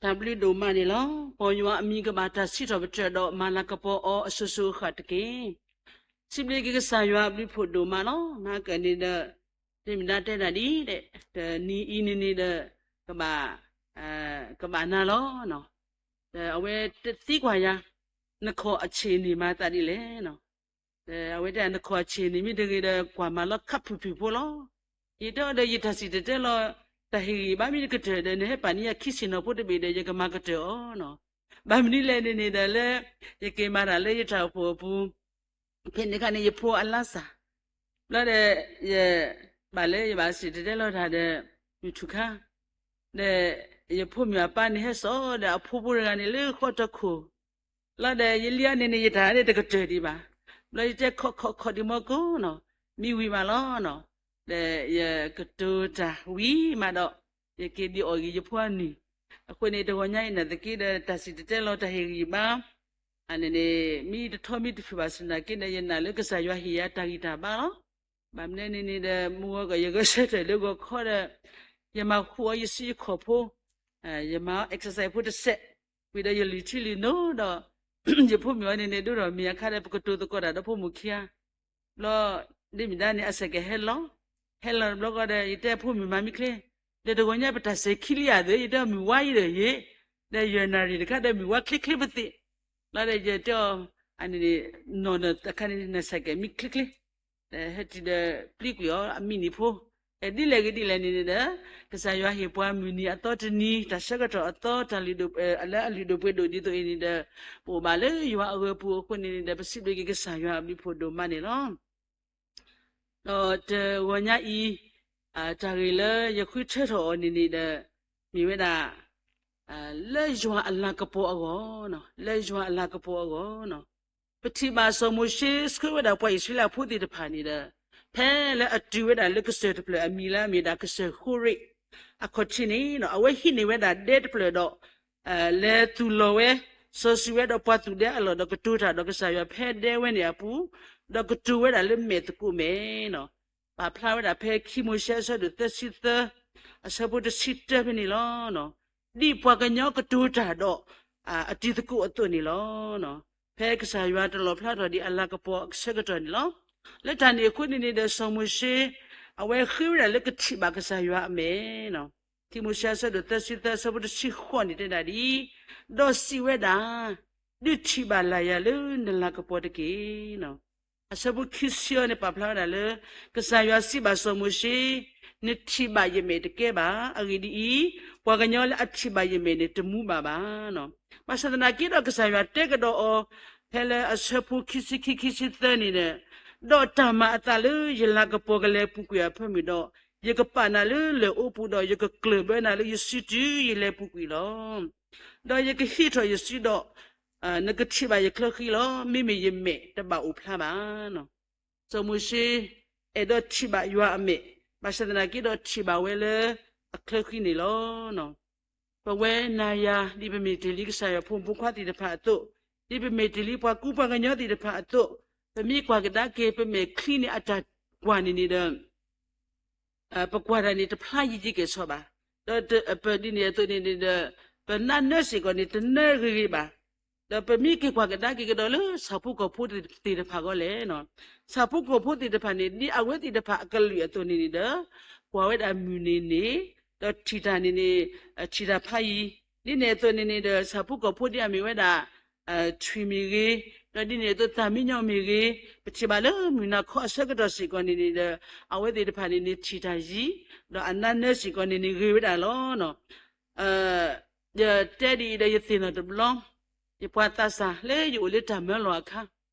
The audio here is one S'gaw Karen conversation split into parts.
တၢ်ဘျုးဒိၣ်မးန့ၣ်လီၤ. မ်ယွၤအမံၤကဘၣ်တၢ်စံးထီၣ်ပတြၢၤဒီးမၤလၤကပီၤအီၤအစိၤစိၤအဃၣ်တက့ၢ်. စံးဘျုးက့ၤကစၢ်ယွၤအဘျုးဖှိၣ်ဒိၣ်မးလီၤ. နာ်က့န့ၣ်ဒီး မ့ၢ်ဒၣ်တဲဒၣ်ဒ်လဲၣ်, တနံၤအံၤန့ၣ်န့ၣ်ဒီး ကဘၣ်, ကဘၣ်နၤလီၤ. ဒီးအဝဲတသံကွၢ်ယၤ, နခီၣ်အဆ့ၣ်န့ၣ်မၤသးဒ်လဲၣ်. ဒီးအဝဲတဲ နခီၣ်အဆ့ၣ်န့ၣ်မ့ၢ်တဂ့ၤဒီး ကွၢ်မၤလီၤခပ်ဖုၣ်ဖုၣ်ဖိလီၤ. ယတဲအီၤဒီး ယတၢ်စံၣ်တဲၤတဲလီၤ တၢ်ဟ့ၣ်ဂံၢ်ဘါမ့ၢ်တကတၢၢ်ဒီး နဟဲပာ်န့ၢ်ယၤခံဆ့ၣ်နီၤဖိတဘ့ၣ်ဒီး ယကမၤကတၢၢ်အီၤနီၤ. ဘၣ်မနုၤလဲၣ်န့ၣ်န့ၣ်ဒီး လၢယက့ၤမၤတၢ်လၢယတၢ်အိၣ်ဖှိၣ်အပူၤ ဖဲန့ၣ်အခါန့ၣ် ယဖိအလါစၢ်, ဘျီဒီး ယ ဘၣ်လၢယဘၣ်စံၣ်တဲၤတဲလီၤတၢ်ဒီး မုၢ်ထူၣ်ခါ, ဒီးယဖိမုၣ်အပၢ်န့ၣ်ဟဲစိာ်ဒီးအဖိဖိတဂၤန့ၣ်လၢဃီတခိၣ်, လီၤဒီးယလံၤအန့ၣ်န့ၣ် ယတၢ်န့ၣ်တကတၢၢ်ဒံးဘၣ်, ဘျီယတဲခီၣ်ခီၣ်ခီၣ်ဒံးမီၢ်ကိၢ်နီၤ, မံဝံၤမးလီၤနီၤ, ဒီးယကတိၤတၢ်ဝံၤမးဒီး ယက့ၤဒံးအီၣ်ဂ့ၤယဖိအနုၢ်, အဃိန့ၣ် တဂီၤညါအံၤနာ်သက့ဒီး တၢ်စံၣ်တဲၤတဲလီၤတၢ်ဟ့ၣ်ဂံၢ်ဘါ အန့ၣ်န့ၣ် မ့ၢ်တထီမ့ၢ်တဖုၣ်ဘၣ်ဆၣ်နာ်က့ဒီး ယနာ်လၢကစၢ်ယွၤဟ့ၣ်ယၤတၢ်ဂံၢ်တၢ်ဘါလီၤ. ဘၣ်မနုၤန့ၣ်န့ၣ်ဒီး မုၢ်ဂီၤကီၢ်ယဂဲၤဆၢထၢၣ်လၢဂီၤခီဒီး ယမၤဟူးအီၤယစုယခီၣ်ဖိ, ယမၤ exercise ဖိတစဲး, ဝံၤဒီးယလုၢ်ထံလုၢ်နိဒီး ယဖိမုၣ်အီၤန့ၣ်န့ၣ် ဒိၣ်ထီၣ်မံၤအခါဒီး ပကတိၤသကိးတၢ်ဒီးဖိမုၣ်ခံဂၤ, ဘျီ ဒ်မ့ၢ်ဒၣ်န့ၣ် အစဲးကဟဲလီၤ, ဟဲလီၤတဘျီဃီဒီး ယတဲဖိမုၣ်မၤမံချ့, ဒီးတဂီၤညါပတၢ်စဲၤခံလံဧါသ့, ယတဲမုၢ်ဝါအံၤဒီးယ့, ဒီးယနၣ်ရံၣ်တခါဒီးမုၢ်ဝါချ့ချ့ပသ့ၣ်, လီၤဒီးယတဲအီၤ, အန့ၣ်န့ၣ် နီၢ်ဒီးအခါန့ၣ် နစဲးကဲမံချ့ချ့ ဒီးဟဲတုၤဒီးပျံၤကွံာ်အီၤ အမံးနံးဖိ, ဒ်လဲၣ်ဂ့ၤဒ်လဲၣ်န့ၣ်န့ၣ်ဒီး ကစၢ်ယွၤဟ့ၣ်ပှၤမုၢ်နံၤအသီတနံၤ တၢ်ဆၢကတီၢ်အသီ တၢ်လုၢ်ဒိၣ်, လၢအလုၢ်ဒိၣ်ပှ့ၤဒိၣ်ဒ်သိးအံၤန့ၣ်ဒီး ပအိၣ်ဘၣ်လၢယွၤအဂၢၤပူၤအဃိန့ၣ်န့ၣ်ဒီး ပစံးဘျုးက့ၤကစၢ်ယွၤအဘျုးဖှိၣ်ဒိၣ်မးန့ၣ်လီၤ. ဒီးတဂီၤညါအံၤ, တၢ်ဂ့ၢ်လၢယဃုထၢထီၣ်အီၤန့ၣ်န့ၣ်ဒီး မ့ၢ်ဝဲဒၣ် လၢယွၤအလၤကပီၤအဂီၢ်, လၢယွၤအလၤကပီၤအဂီၢ်, ပထံၣ်ဘၣ်စီၤမိၤၡ့ဆှၢဝဲဒၣ်ပှၤအံၣ်စရ့လးဖိသ့ၣ်တဖၣ်န့ၣ်ဒီး ဖဲလၢအတုၤဝဲဒၣ်လၢကစၢၢ်တဖျၢၣ်အမံၤလၢအမ့ၢ်ဒၣ်ကစၢၢ်ဃိရ့း အခီၣ်ထံးန့ၣ် အဝဲဟံးန့ၢ်ဝဲဒၣ်ဒဲတဖျၢၣ်ဒီး လဲၤသူၣ်လီၤဝဲ, စီၤစုၤဝဲဒီးပှၤသူၣ်ဒဲအလီၢ်ဒီးကတိၤတၢ်ဒီးကစၢ်ယွၤ ဖဲဒဲဝဲန့ၣ်အပူၤ, ဒီးကတိၤဝဲဒၣ်လၢမဲာ်သကိးမဲာ်နီၤ. ပာ်ဖျါဝဲဒၣ်ဖဲခံမိၤၡ့အဆၢဒိၣ်သၢဆံသၢ, အဆၢဖိတဆံတၢဖဲန့ၣ်လီၤ. ဒ်ပှၤကညီကတိၤတၢ်ဒီး အတံၤသကိးအသိးန့ၣ်လီၤ. ဖဲကစၢ်ယွၤတလီၣ်ဖျါထီၣ်ဒံးအလၤကပီၤအဆၢကတီၢ်န့ၣ်လီၤ. လၢတၢ်န့ၣ်အဃိန့ၣ်န့ၣ်ဒီး စီၤမိၤၡ့ အဝဲဃ့ဝဲဒၣ်လၢကထံၣ်ဘၣ်ကစၢ်ယွၤအမဲာ် ခံမိၤၡ့အဆၢဒိၣ်သၢဆံသၢ အဆၢဖိတဆံဃိးန့ၣ်တဲဒၣ်ဒ်အံၤ, ဒီးစံးဝဲဒၣ်, ဒုးထံၣ်ဘၣ်လၢ်ယၤလၢနလၤကပီၤတက့ၢ်. အဆၢဖိခံဆံအံၤန့ၣ် ပာ်ဖျါဝဲဒၣ်လၢ ကစၢ်ယွၤစံးဘၣ်စီၤမိၤၡ့, နထံၣ်ဘၣ်ယမဲာ်တကဲဘၣ်. အဂ့ၢ်ဒ်အံၤ, ပှၤကညီလၢအထံၣ်ဘၣ်ယမဲာ်န့ၣ် တမူဘၣ်ဘၣ်. ဘၣ်ဆၣ်သနာ်က့ဒီး ကစၢ်ယွၤတဲကဒီးအီၤ ဖဲလၢအဆၢဖိခံဆံခံ ခံဆံသၢန့ၣ်ဒီး, ဒီးတၢ်မၤအသးလၢယလၤကပီၤကလဲၤပူၤကွံာ်အဖၢမုၢ်ဒီး, ယကပာ်နၤလၢလၢၢ်အိပူၤဒီး ယကကျၢၢ်ဘၢနၤလၢယစုတုၤယလဲၤပူၤကွံာ်လီၤ. ဒီးယကဟ့ၣ်ထီၣ်ယစုဒီး နကထံၣ်ဘၣ်ယချၢဃံလီၤ. မ့မ့ၢ်ယမဲာ်တဘၣ်အိၣ်ဖျါဘၣ်. စီၤမိၤၡ့ အဲၣ်ဒိးထံၣ်ဘၣ်ယွၤအမဲာ်, ဘၣ်ဆၣ်သနာ်က့ဒီးထံၣ်ဘၣ်ဝဲလၢအချၢဃံန့ၣ်လီၤ. ပဝဲနၤယၤ ဒ်ပမ့ၢ်တ့ၢ်လံကစၢ်ယွၤဖိမုၣ်ဖိခွါသ့ၣ်တဖၣ်အသိး, ဒ်ပမ့ၢ်တ့ၢ်လံပှၤကူပှၤကညီသ့ၣ်တဖၣ်အသိး, ပမ့ၢ်ကွၢ်ကဒါက့ၤ ပမဲာ်ချံန့ၣ်အတၢ်ကွၢ်န့ၣ်န့ၣ်ဒီး ပကွၢ်တၢ်န့ၣ် တဖျါယံာ်ယံာ်ကဲၣ်ဆိးဘၣ်, ဒီးပဒ်န့ၣ်အသိးန့ၣ်န့ၣ်ဒီး ပနၢ်နၢစ့ၢ်ကီးန့ၣ် တနၢဂ့ၤဂ့ၤဘၣ်, ဒီးပမ့ၢ်က့ၤကွၢ်ကဒါက့ၤကဒီးလၢဆၣ်ဖိကီၢ်ဖိသ့ၣ်တဖၣ်အဂီၢ်လဲၣ်, ဆၣ်ဖိကီၢ်ဖိသ့ၣ်တဖၣ်န့ၣ် ဒ်အဝဲသ့ၣ်တဖၣ်အကလုာ်အသိးန့ၣ်န့ၣ်ဒီး ကွၢ်ဝဲဒၣ်မုၢ်န့ၣ်န့ၣ်, ဒီးထံၣ်တၢ်န့ၣ်န့ၣ်, ထံၣ်တၢ်ဖးယံၤ, ဒ်န့ၣ်အသိးန့ၣ်န့ၣ်ဒီး ဆၣ်ဖိကီၢ်ဖိဒ်အမ့ၢ်ဝဲဒၣ် ထွံၣ်မ့ၢ်ဂ့ၤ, ဒီးဒ်န့ၣ်အသိးသၣ်မံညီမ့ၢ်ဂ့ၤ, ပထံၣ်ဘၣ်လၢမုၢ်နၤခီအဆၢကတီၢ်စ့ၢ်ကီးန့ၣ်န့ၣ်ဒီး အဝဲသ့ၣ်တဖၣ်န့ၣ်န့ၣ်ထံၣ်တၢ်ယံၤ, ဒီးအနၢ်နၢစ့ၢ်ကီးန့ၣ်န့ၣ်ဂ့ၤဝဲဒၣ်လီၤ. ယတဲဒ်အံၤဒီးယသ့ၣ်နီၣ်တဘျီ, ယပှၤသးစၢ်လၢယအိၣ်လၢတၢ်မၢလီၤအခါ,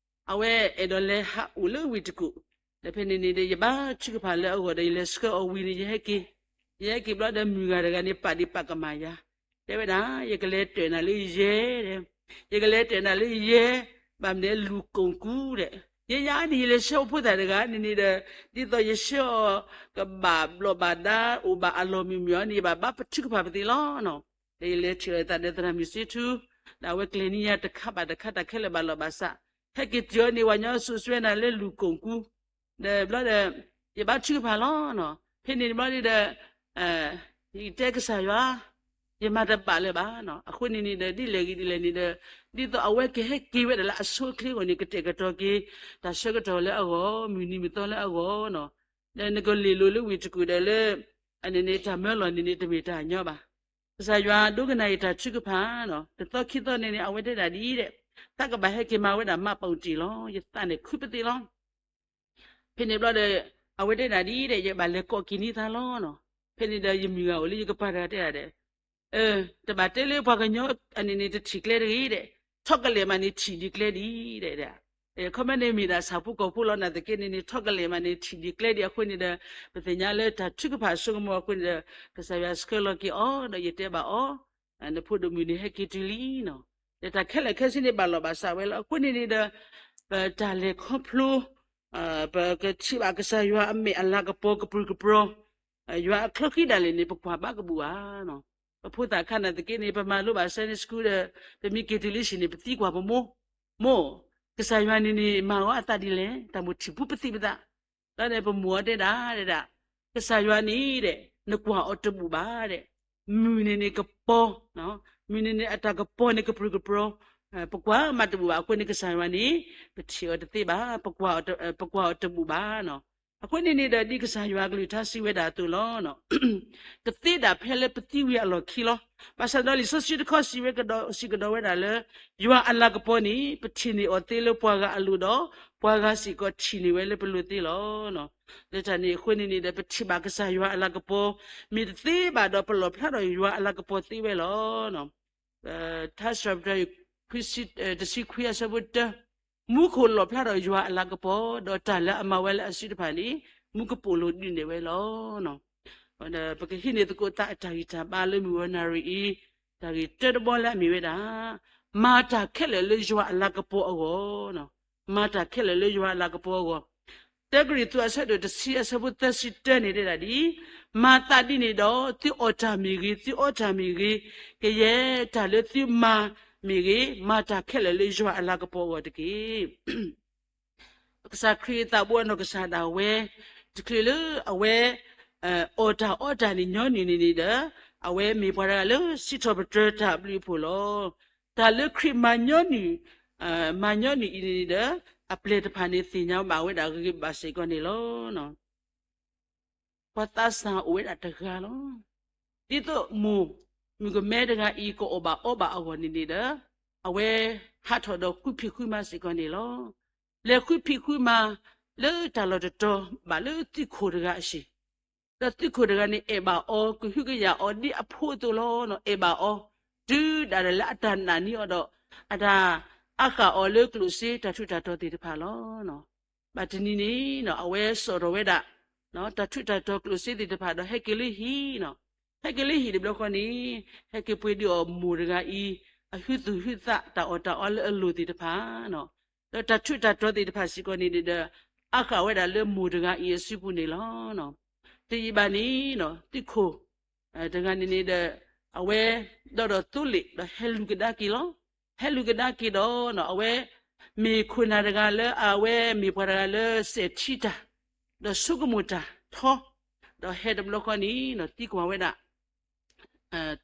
အဝဲအဲၣ်ဒိးလဲၤဟးအိၣ်လၢဝ့ၢ်တကူၣ်, ဒီးဖဲန့ၣ်န့ၣ်ဒီး ယဘါထုကဖၣ်လၢအဂီၢ်ဒီး ယလဲၤဆှၢအီၤဝံၤန့ၣ် ယဟဲက့ၤ, ယဟဲက့ၤဘျီဒီးမုၢ်ဂၤတဂၤန့ၣ် ပာ်ဒံးပာ်ကမၣ်ယၤ, တဲဝဲဒၣ် ယကလဲၤတၢၢ်နၤလၢယဲ, ယကလဲၤတၢၢ်နၤလၢယဲ, ဘၣ်မနုၤလူၤကိၣ်ကူဒီး, ယဲယၤန့ၣ် ယလဲၤဆှၢအဖိသၣ်တဂၤန့ၣ်န့ၣ်ဒီး, ဒ်သိးယဆှၢအီၤ ကဘၣ်ဘျီၣ်ဘၣ်ဒါ အိၣ်ဘၣ်အလီၢ်မုၢ်မုၢ်အီၤန့ၣ် ယဘၣ်ဘါထုကဖၣ်ပသ့လီၤ. ဒီးယလဲၤထံၣ်လိာ်သးဒီးသရၣ်မုၣ်စ့ထူ, ဒီးအဝဲကျဲၤန့ၢ်ယၤတခါဘၣ်တခါ တၢ်ခဲလၢာ်ဘၣ်လီၤဘၣ်စး, ဟဲက့ၤတုၤအီၤန့ၣ် ပှၤကညီစိာ်ဆှၢနၤလၢလူၤကိၣ်ကူ, ဒီးဘျီဒီး ယဘါထုကဖၣ်လီၤ. ဖဲန့ၣ်တဘျီဒီး ယတဲကစၢ်ယွၤ, ယမၤတဘၣ်လၢၤဘၣ်နီၤ. အဃိန့ၣ်န့ၣ်ဒီး ဒ်လဲၣ်ဂ့ၤဒ်လဲၣ်န့ၣ်ဒီး ဒ်သိးအဝဲကဟဲက့ၤဝဲဒၣ်လၢအဆိအချ့အဂီၢ်န့ၣ် ကတဲာ်ကတီၤက့ၤ တၢ်ဆၢကတီၢ်လၢအဂီၢ် မုၢ်နံၤမုၢ်သီလၢအဂီၢ်နီၤ. ဒီးနကလ့ၣ်လိၤလၢဝ့ၢ်တကူၣ်ဒီးလၢ အန့ၣ်န့ၣ် တၢ်မၢလီၤန့ၣ်န့ၣ် တမ့ၢ်တၢ်ညီဘၣ်. ကစၢ်ယွၤဒိကနၣ်အံၤတၢ်ထုကဖၣ်နီၤ. တသီခံသီန့ၣ်န့ၣ် အဝဲတဲဒၣ်ဒ်အံၤဒဲး, သးကဘၣ်ဟဲက့ၤမၤဝဲဒၣ်မးပူၤတ့ၢ်လီၤ. ယသးန့ၣ်ခုပသ့ၣ်လီၤ. ဖဲန့ၣ်ဘျီဒီး အဝဲတဲဒၣ်ဒ်အံၤဒဲး, ယဘၣ်လဲၤကိးက့ၤန့ၢ်သးလီၤနီၤ. ဖဲန့ၣ်ဒီးယမုၢ်ဂၤအိၣ်လၢယကပၤတဂၤတဲဒၣ်ဒီး, တဘၣ်တဲလၢပှၤကညီအန့ၣ်န့ၣ် တထံၣ်ကျဲတဂ့ၤဒဲး, ထီၣ်ကလဲာ်မးန့ၣ်ထံၣ်ဒံးကျဲဒံးဒဲး. ခီမ့ၢ်န့ၣ်မ့ၢ်ဒၣ်ဆၣ်ဖိကီၢ်ဖိလီၤ နာ်သက့န့ၣ်န့ၣ် ထီၣ်ကလဲာ်မးန့ၣ် ထံၣ်ဒံးကျဲဒံးအဃိန့ၣ်ဒီး ပသ့ၣ်ညါလၢတၢ်ထုကဖၣ်အစိကမီၤအဃိန့ၣ်ဒီး ကစၢ်ယွၤဆှၢလီၤက့ၤအီၤ ဒီးယတဲဘၣ်အီၤ, နဖိဒိၣ်မုၣ်န့ၣ်ဟဲက့ၤတုၤလံနီၤ. ဒီးတၢ်ခဲလၢာ်ခဲဆ့န့ၣ်ဘၣ်လီၤဘၣ်စးဝဲလီၤ. အဃိန့ၣ်န့ၣ်ဒီး ပတၢ်လဲၤခီဖျိ ပကထံၣ်ဘၣ်ကစၢ်ယွၤအမဲာ်အလၤကပီၤကပြုၢ်ကပြီၤ, ယွၤအချၢဃံဒၣ်လဲာ်န့ၣ် ပကွၢ်ဘၣ်ကဘူၣ်ဧါနီၤ. ပဖိသၣ်ခါနာ်သက့န့ၣ် ပမၤလိဘၣ် Sunday school ဒီး ပမ့ၢ်က့ၤတုၤလၢဟံၣ်န့ၣ် ပသံကွၢ်ပမိၢ်, မိၢ်, ကစၢ်ယွၤန့ၣ်န့ၣ် မၤအီၤအသးဒ်လဲၣ်, တၢ်မိၣ်ထံၣ်ပူၤပသံပသး. ဒီးန့ၣ်ပမိၢ်အီၤတဲဒၣ်ဒဲဒၣ်, ကစၢ်ယွၤန့ၣ်ဒဲး နကွၢ်အီၤတဘူၣ်ဘၣ်ဒဲး, မုၢ်န့ၣ်န့ၣ်ကပီၤ, မုၢ်န့ၣ်န့ၣ်အတၢ်ကပီၤန့ၣ်ကပြုၢ်ကပြီၤ, ပကွၢ်မးတဘူၣ်ဘၣ် အဃိန့ၣ်ကစၢ်ယွၤန့ၣ် ပထံၣ်အီၤတသ့ဘၣ်, ပကွၢ်အီၤတဘူၣ်ဘၣ်နီၤ. အဃိန့ၣ်န့ၣ်ဒီး ဒ်ကစၢ်ယွၤကလုၢ်ကထါစံးဝဲဒၣ်အသိးလီၤ. တသ့ဒၣ်ဖဲလၢပသံဝံၤအလီၢ်ခံလီၤ. ဘၣ်ဆၣ်ဒီးလံာ်စီဆှံတခီစံးဝဲကဒီး စံးကဒီးဝဲဒၣ်လၢ ယွၤအလၤကပီၤန့ၣ် ပထံၣ်န့ၢ်အီၤသ့လၢပှၤဂၤအလိၤဒီး ပှၤဂၤစ့ၢ်ကီးထံၣ်န့ၢ်ဝဲလၢပလိၤသ့လီၤ. လၢတၢ်န့ၣ်အဃိန့ၣ်န့ၣ်ဒီး ပထံၣ်ဘၣ်ကစၢ်ယွၤအလၤကပီၤ မ့ၢ်တသ့ဘၣ်ဒီး ပလီၣ်ဖျါထီၣ်ယွၤအလၤကပီၤသ့ဝဲလီၤ. ထါစံးပတြၢၤ တဆံခွံအဆၢဖိတၢ, မူခိၣ်လီၣ်ဖျါထီၣ်ယွၤအလၤကပီၤ, ဒီးတၢ်လၢအမၤဝဲလၢအစုတဖၣ်န့ၣ် မူကပိာ်လိၤဒုးနဲၣ်ဝဲလီၤ. ပကဟံးန့ၢ်သကိးသးအတၢ်ဂံၢ်တၢ်ဘါလၢမုၢ်ဂီၤနၣ်ရံၣ်အံၤ, တၢ်ဂ့ၢ်တၢတဘီလၢအမ့ၢ်ဝဲဒၣ်, မၤတၢ်ခဲလၢာ်လၢယွၤအလၤကပီၤအဂီၢ်, မၤတၢ်ခဲလၢာ်လၢယွၤအလၤကပီၤအဂီၢ်. တၢကရံၣ်သူးအဆၢဒိၣ်တဆံအဆၢဖိသၢဆံတၢန့ၣ်တဲဒၣ်ဒ်အံၤ, မၤသးဒ်န့ၣ်ဒီး သုအီၣ်တၢ်မ့ၢ်ဂ့ၤ, သုအီတၢ်မ့ၢ်ဂ့ၤ, ကယဲၢ်တၢ်လၢသုမၤမ့ၢ်ဂ့ၤ, မၤတၢ်ခဲလၢာ်လၢယွၤအလၤကပီၤအဂီၢ်တက့ၢ်. ကစၢ်ခရံာ်အသးဘိအနီၢ်ကစၢ်ဒၣ်ဝဲ, တချုးလၢအဝဲ အီၣ်တၢ်အီတၢ်န့ၣ်ညီနုၢ်န့ၣ်န့ၣ်ဒီး, အဝဲမ့ၢ်ပှၤတဂၤလၢစံးထီၣ်ပတြၢၤတၢ်ဘျုးအဖှိၣ်လီၤ. တၢ်လၢခရံာ်မၤညီနုၢ်, မၤညီနုၢ်အံၤန့ၣ်ဒီး, အပျဲၢ်တဖၣ်န့ၣ်သ့ၣ်ညါဘၣ်ဝဲဒၣ်ဂ့ၤဂ့ၤဘၣ်ဘၣ်စ့ၢ်ကီးန့ၣ်လီၤ. ပှၤသးစၢ်အိၣ်ဝဲဒၣ်တဂၤလီၤ. ဒ်သိးမိၢ်မုၣ်ကမဲတဂၤအံၤ ကအီၣ်ဘၣ်အီဘၣ်အဂီၢ်န့ၣ်န့ၣ်ဒီး, အဝဲဟးထီၣ်ဒီးဃုဖံးဃုမၤစ့ၢ်ကီးန့ၣ်လီၤ. လဲၤဃုဖံးဃုမၤလၢတၢ်လီၢ်တတီၤဘၣ်လၢသုးခိၣ်တဂၤအဟံၣ်, ဒီးသုးခိၣ်တဂၤန့ၣ်အဲၣ်ဘၣ်အီၤ ကဟုကယာ်အီၤဒ်အဖိအသိးလီၤ. အဲၣ်ဘၣ်အီၤ တုၤဒၣ်ဒီးလၢအတၢ်နာ်န့ၢ်အီၤဒီး အတၢ်အါဃာ်အီၤလၢကျိၣ်စ့တၢ်ထူးတၢ်တီၤသ့ၣ်တဖၣ်လီၤ. ဘၣ်တနံၤန့ၣ် အဝဲစိာ်ထီၣ်ဝဲဒၣ် တၢ်ထူးတၢ်တီၤကျိၣ်စ့သ့ၣ်တဖၣ်ဒီးဟဲက့ၤလၢဟံၣ်, ဟဲက့ၤလၢဟံၣ်တဘျီဃီန့ၣ် ဟဲက့ၤပှ့ၤဒုးအီၣ်မိၢ်တဂၤအံၤ အဟုသူၣ်ဟုသး တၢ်အီၣ်တၢ်အီလၢအလိၤသ့ၣ်တဖၣ်, ဒီးတၢ်ထူးတၢ်တီၤသ့ၣ်တဖၣ်စ့ၢ်ကီးန့ၣ်ဒီး အါဃာ်ဝဲဒၣ်လၢမိၢ်တဂၤအံၤအစုပူၤန့ၣ်လီၤ. တယံာ်ဘၣ်န့ၣ် သုးခိၣ်တဂၤန့ၣ်န့ၣ်ဒီး အဝဲဒီးဒီးသိလ့ၣ်ဒီးဟဲလူၤကဒါက့ၤလီၤ. ဟဲလူၤကဒါက့ၤဒီး အဝဲမ့ၢ်ခိၣ်နၢ်တဂၤလၢအဝဲမ့ၢ်ပှၤတဂၤလၢစဲးထံတၢ် ဒီးဆိကမိၣ်တၢ်ထီ, ဒီးဟဲတဘျီဃီန့ၣ် သံကွၢ်ဝဲဒၣ်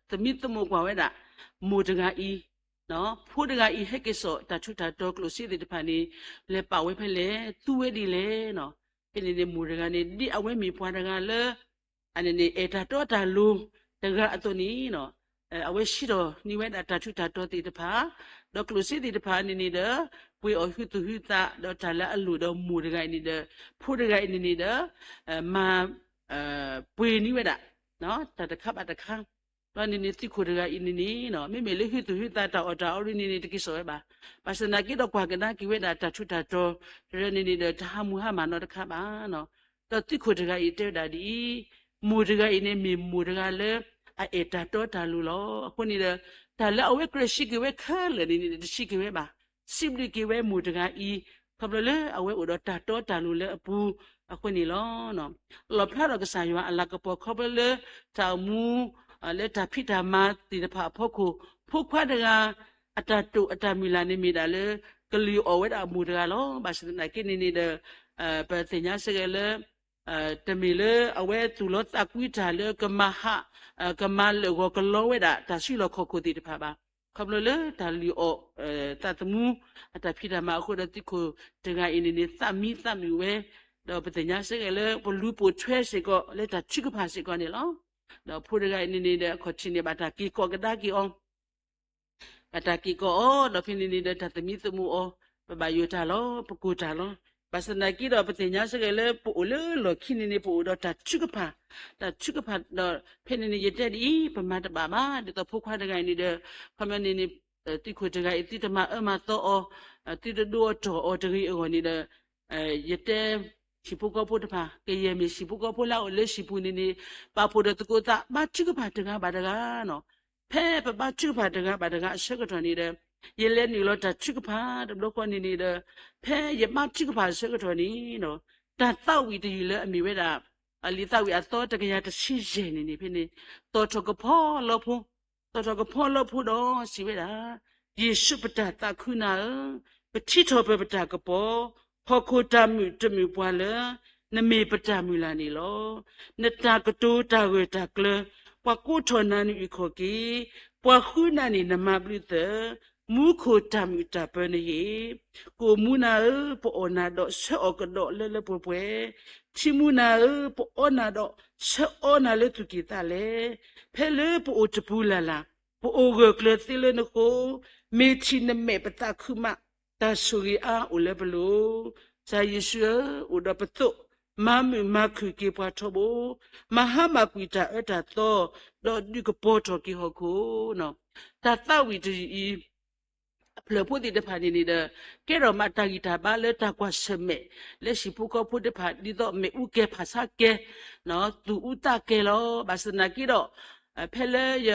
သမံသမိးကွၢ်ဝဲဒၣ် မိၢ်တဂၤအံၤ, ဖိတဂၤအံၤဟဲက့ၤစိာ်တၢ်ထူးတၢ်တီၤကျိၣ်စ့သ့ၣ်တဖၣ်န့ၣ် လဲၤပာ်ဝဲဖဲလဲၣ်, သူဝဲဒ်လဲၣ်. ဖဲန့ၣ်န့ၣ်မိၢ်တဂၤန့ၣ် ဒ်အဝဲမ့ၢ်ပှၤတဂၤလၢ အန့ၣ်န့ၣ် အဲၣ်တၢ်တီတၢ်လိၤတဂၤအသိးန့ၣ် အဝဲဟံးထီၣ်န့ၢ်ဝဲဒၣ်တၢ်ထူးတၢ်တီၤသ့ၣ်တဖၣ်, ဒီးကျိၣ်စ့သ့ၣ်တဖၣ်န့ၣ်န့ၣ်ဒီး ပှ့ၤအီၣ်ဟုသူၣ်ဟုသး ဒီးတၢ်လၢအလိၣ်ဒီးမိၢ်တဂၤအံၤန့ၣ်ဒီး ဖိတဂၤအံၤန့ၣ်န့ၣ်ဒီး မၤ ပှ့ၤန့ၢ်ဝဲဒၣ် တၢ်တခါဘၣ်တခါ, ဒီးန့ၣ်န့ၣ်သုးခိၣ်တဂၤအံၤန့ၣ်န့ၣ် မ့မ့ၢ်လၢဟုသူၣ်ဟုသးတၢ်အီၣ်တၢ်အီရ့န့ၣ်န့ၣ် တက့ၤစိာ်ဝဲဘၣ်. ဘၣ်ဆၣ်သနာ်က့ဒီးကွၢ်ကဒါက့ၤဝဲဒၣ်တၢ်ထူးတၢ်တီၤ တရၢန့ၣ်န့ၣ်ဒီး တဟးမုၢ်ဟါမၢ်နီတခါဘၣ်. ဒီးသုးခိၣ်တဂၤအံၤတဲဝဲဒၣ်ဒ်အံၤ, မိၢ်တဂၤအံၤန့ၣ်မ့ၢ်မိၢ်တဂၤလၢ အအဲၣ်တၢ်တီတၢ်လိၤလီၤ. အဃိန့ၣ်ဒီး တၢ်လၢအဝဲကြၢးစံးက့ၤဝဲခဲလၢာ်န့ၣ်န့ၣ် တစံးက့ၤဝဲဘၣ်. စံးဘျုးက့ၤဝဲမိၢ်တဂၤအံၤ ခီဖျိလၢအဝဲအိၣ်ဒီးတၢ်တီတၢ်လိၤလၢအပူၤအဃိန့ၣ်လီၤ. လီၣ်ဖျါထီၣ်ကစၢ်ယွၤအလၤကပီၤခီဖျိလၢ တၢ်အိၣ်မူ လၢတၢ်ဖံးတၢ်မၤသ့ၣ်တဖၣ်အဖီခိၣ် ဖိခွါတဂၤ အတၢ်တိာ်အတၢ်မုၢ်လၢ်န့ၣ်မ့ၢ်ဒၣ်လၢ ကလုၢ်အီၣ်ဝဲဒၣ်အမိၢ်တဂၤလီၤ. ဘၣ်ဆၣ်သနာ်က့န့ၣ်န့ၣ်ဒီး ပသ့ၣ်ညါစ့ၢ်ကီးလၢ တမ့ၢ်လၢအဝဲသူၣ်လီသးကွံတၢ်လၢကမၤဟး, ကမၤလၢာ်ဂီၤကလီဝဲဒၣ်တၢ်စုလီၢ်ခီၣ်ခိၣ်သ့ၣ်တဖၣ်ဘၣ်. ခီဖျိလၢတၢ်လုၢ်အီၣ် သးသမူ အတၢ်ဖံးတၢ်မၤအဃိဒီး သုးခိၣ်တဂၤအံၤန့ၣ်န့ၣ် သးမံသးမုာ်ဝဲ, ဒီးပသ့ၣ်ညါစ့ၢ်ကီးလၢပလူၤပိာ်ထွဲစ့ၢ်ကီးလၢတၢ်ထုကဖၣ်စ့ၢ်ကီးန့ၣ်လီၤ. ဒီးဖိတဂၤအံၤန့ၣ်န့ၣ်ဒီး အခီၣ်ထံးန့ၣ် ဘၣ်တၢ်က့ၤကိးကဒါက့ၤအီၤ ဘၣ်တၢ်က့ၤကိးအီၤ ဒီးဖဲန့ၣ်န့ၣ်ဒီး တၢ်သမံသမိးအီၤ, ပဘၣ်ယိၣ်တၢ်လီၤ, ပကိၢ်တၢ်လီၤ. ဘၣ်ဆၣ်သနာ်က့ဒီး ပသ့ၣ်ညါစ့ၢ်ကီးလၢပအိၣ်လၢလီၢ်ခံန့ၣ်န့ၣ် ပအိၣ်ဒီးတၢ်ထုကဖၣ်, တၢ်ထုကဖၣ်ဒီး ဖဲန့ၣ်န့ၣ် ယတဲဒ်အံၤ ပမၤတဘၣ်ဘၣ်, ဒ်သိးဖိခွါတဂၤအံၤန့ၣ်ဒီး ခီပညီန့ၣ်န့ၣ် သုးခိၣ်တဂၤအံၤ သုတမၤအၢမၤသီအီၤ, သုတဒိအီၤတီၢ်အီၤတဂ့ၤအဂီၢ်န့ၣ်ဒီး ယတဲ ဟံၣ်ဖိဃီဖိတဖၣ် ကယဲၢ်မ့ၢ်ဟံၣ်ဖိဃီဖိလၢအအိၣ်လၢဟံၣ်ပူၤန့ၣ်န့ၣ် ပာ်ဖှိၣ်ဒီးသကိးသး ဘါထုကဖၣ်တဂၤဘၣ်တဂၤနီၤ. ဖဲပဘါထုကဖၣ်တဂၤဘၣ်တဂၤအဆၢကတီၢ်န့ၣ်ဒီး ယလဲၤနုာ်လီၤတၢ်ထုကဖၣ်တဘျီဃီန့ၣ်န့ၣ်ဒီး ဖဲယဘါထုကဖၣ်အဆၢကတီၢ်န့ၣ်နီၤ တၢ်သးဝံၣ်တယုၢ်လၢအမ့ၢ်ဝဲဒၣ် အလံာ်သးဝံၣ်အသီတကယၤတဆံယဲၢ်န့ၣ်န့ၣ် ဖဲန့ၣ် သီၣ်ထီၣ်ကဖီလီဖိ သီၣ်ထီၣ်ကဖီလီဖိဒီးစံးဝဲဒၣ်, ယ့ၣ်ၡူးပတၢ်သးခုနၤဧၢ, ပထံထီၣ်ပပတၢ်ကပီၤ, ဟီၣ်ခိၣ်တၢ်မုာ်တမုာ်ပှၤလၢ နမ့ၢ်ပတၢ်မုၢ်လၢ်န့ၣ်လီၤ. နတၢ်ကတိၤတၢ်ဂၢၢ်တၢ်ကျၢၤ, ပှၤကိးထီၣ်နၤနအုၣ်ခီၣ်က့ၤ, ပှၤဃုနၤန့ၣ်နမၤဘျုးသၢၣ်, မူခိၣ်တၢ်မုာ်တၢ်ပၢၤနဟ့ၣ် ကိၣ်မူနၤဧၢ, ပအီၣ်နၤဒီးဆၢအီၣ်ကဒီးလၢလၢပှဲၤပှဲၤ, ထံမူနၤဧၢ, ပအီနၤဒီးဆၢအီနၤလၢသူၣ်ကံၢ်သးလဲ, ဖဲလၢပအိၣ်တပူၤလၢ်လၢ်, ပအိၣ်ဂၢၢ်ကျၢၤသ့လၢနဃိ, မ့ၢ်ထံၣ်နမဲာ်ပသးခုမး, တၢ်ဆိၣ်ဂ့ၤအါအိၣ်လၢပလိၤ. ကစၢ်ယ့ၣ်ၡူးဧၢ, အိၣ်ဒီးပသိး, မၤမုာ်မၤခုၣ်က့ၤပှၤထီဘိ, မၤဟါမၢ်ကွံာ်တၢ်အၢတၢ်သီ, ဒီးဒုးကပီၤထီၣ်က့ၤဟီၣ်ခိၣ်နီၤ. တၢ်သးဝံၣ်တယုၢ်အံၤ အဖျၢၣ်ဖိသ့ၣ်တဖၣ်န့ၣ်န့ၣ်ဒီး ကဲထီၣ်မးတၢ်ဂံၢ်တၢ်ဘါလၢတၢ်ကွၢ်ဆၢၣ်မဲာ် လၢဟံၣ်ဖိဃီဖိသ့ၣ်တဖၣ် ဒ်သိးမ့ၣ်အူကဲၤဖးဆါကဲၤ သူၣ်အူသးကဲၤလီၤ. ဘၣ်ဆၣ်သနာ်က့ဒီး ဖဲလၢယ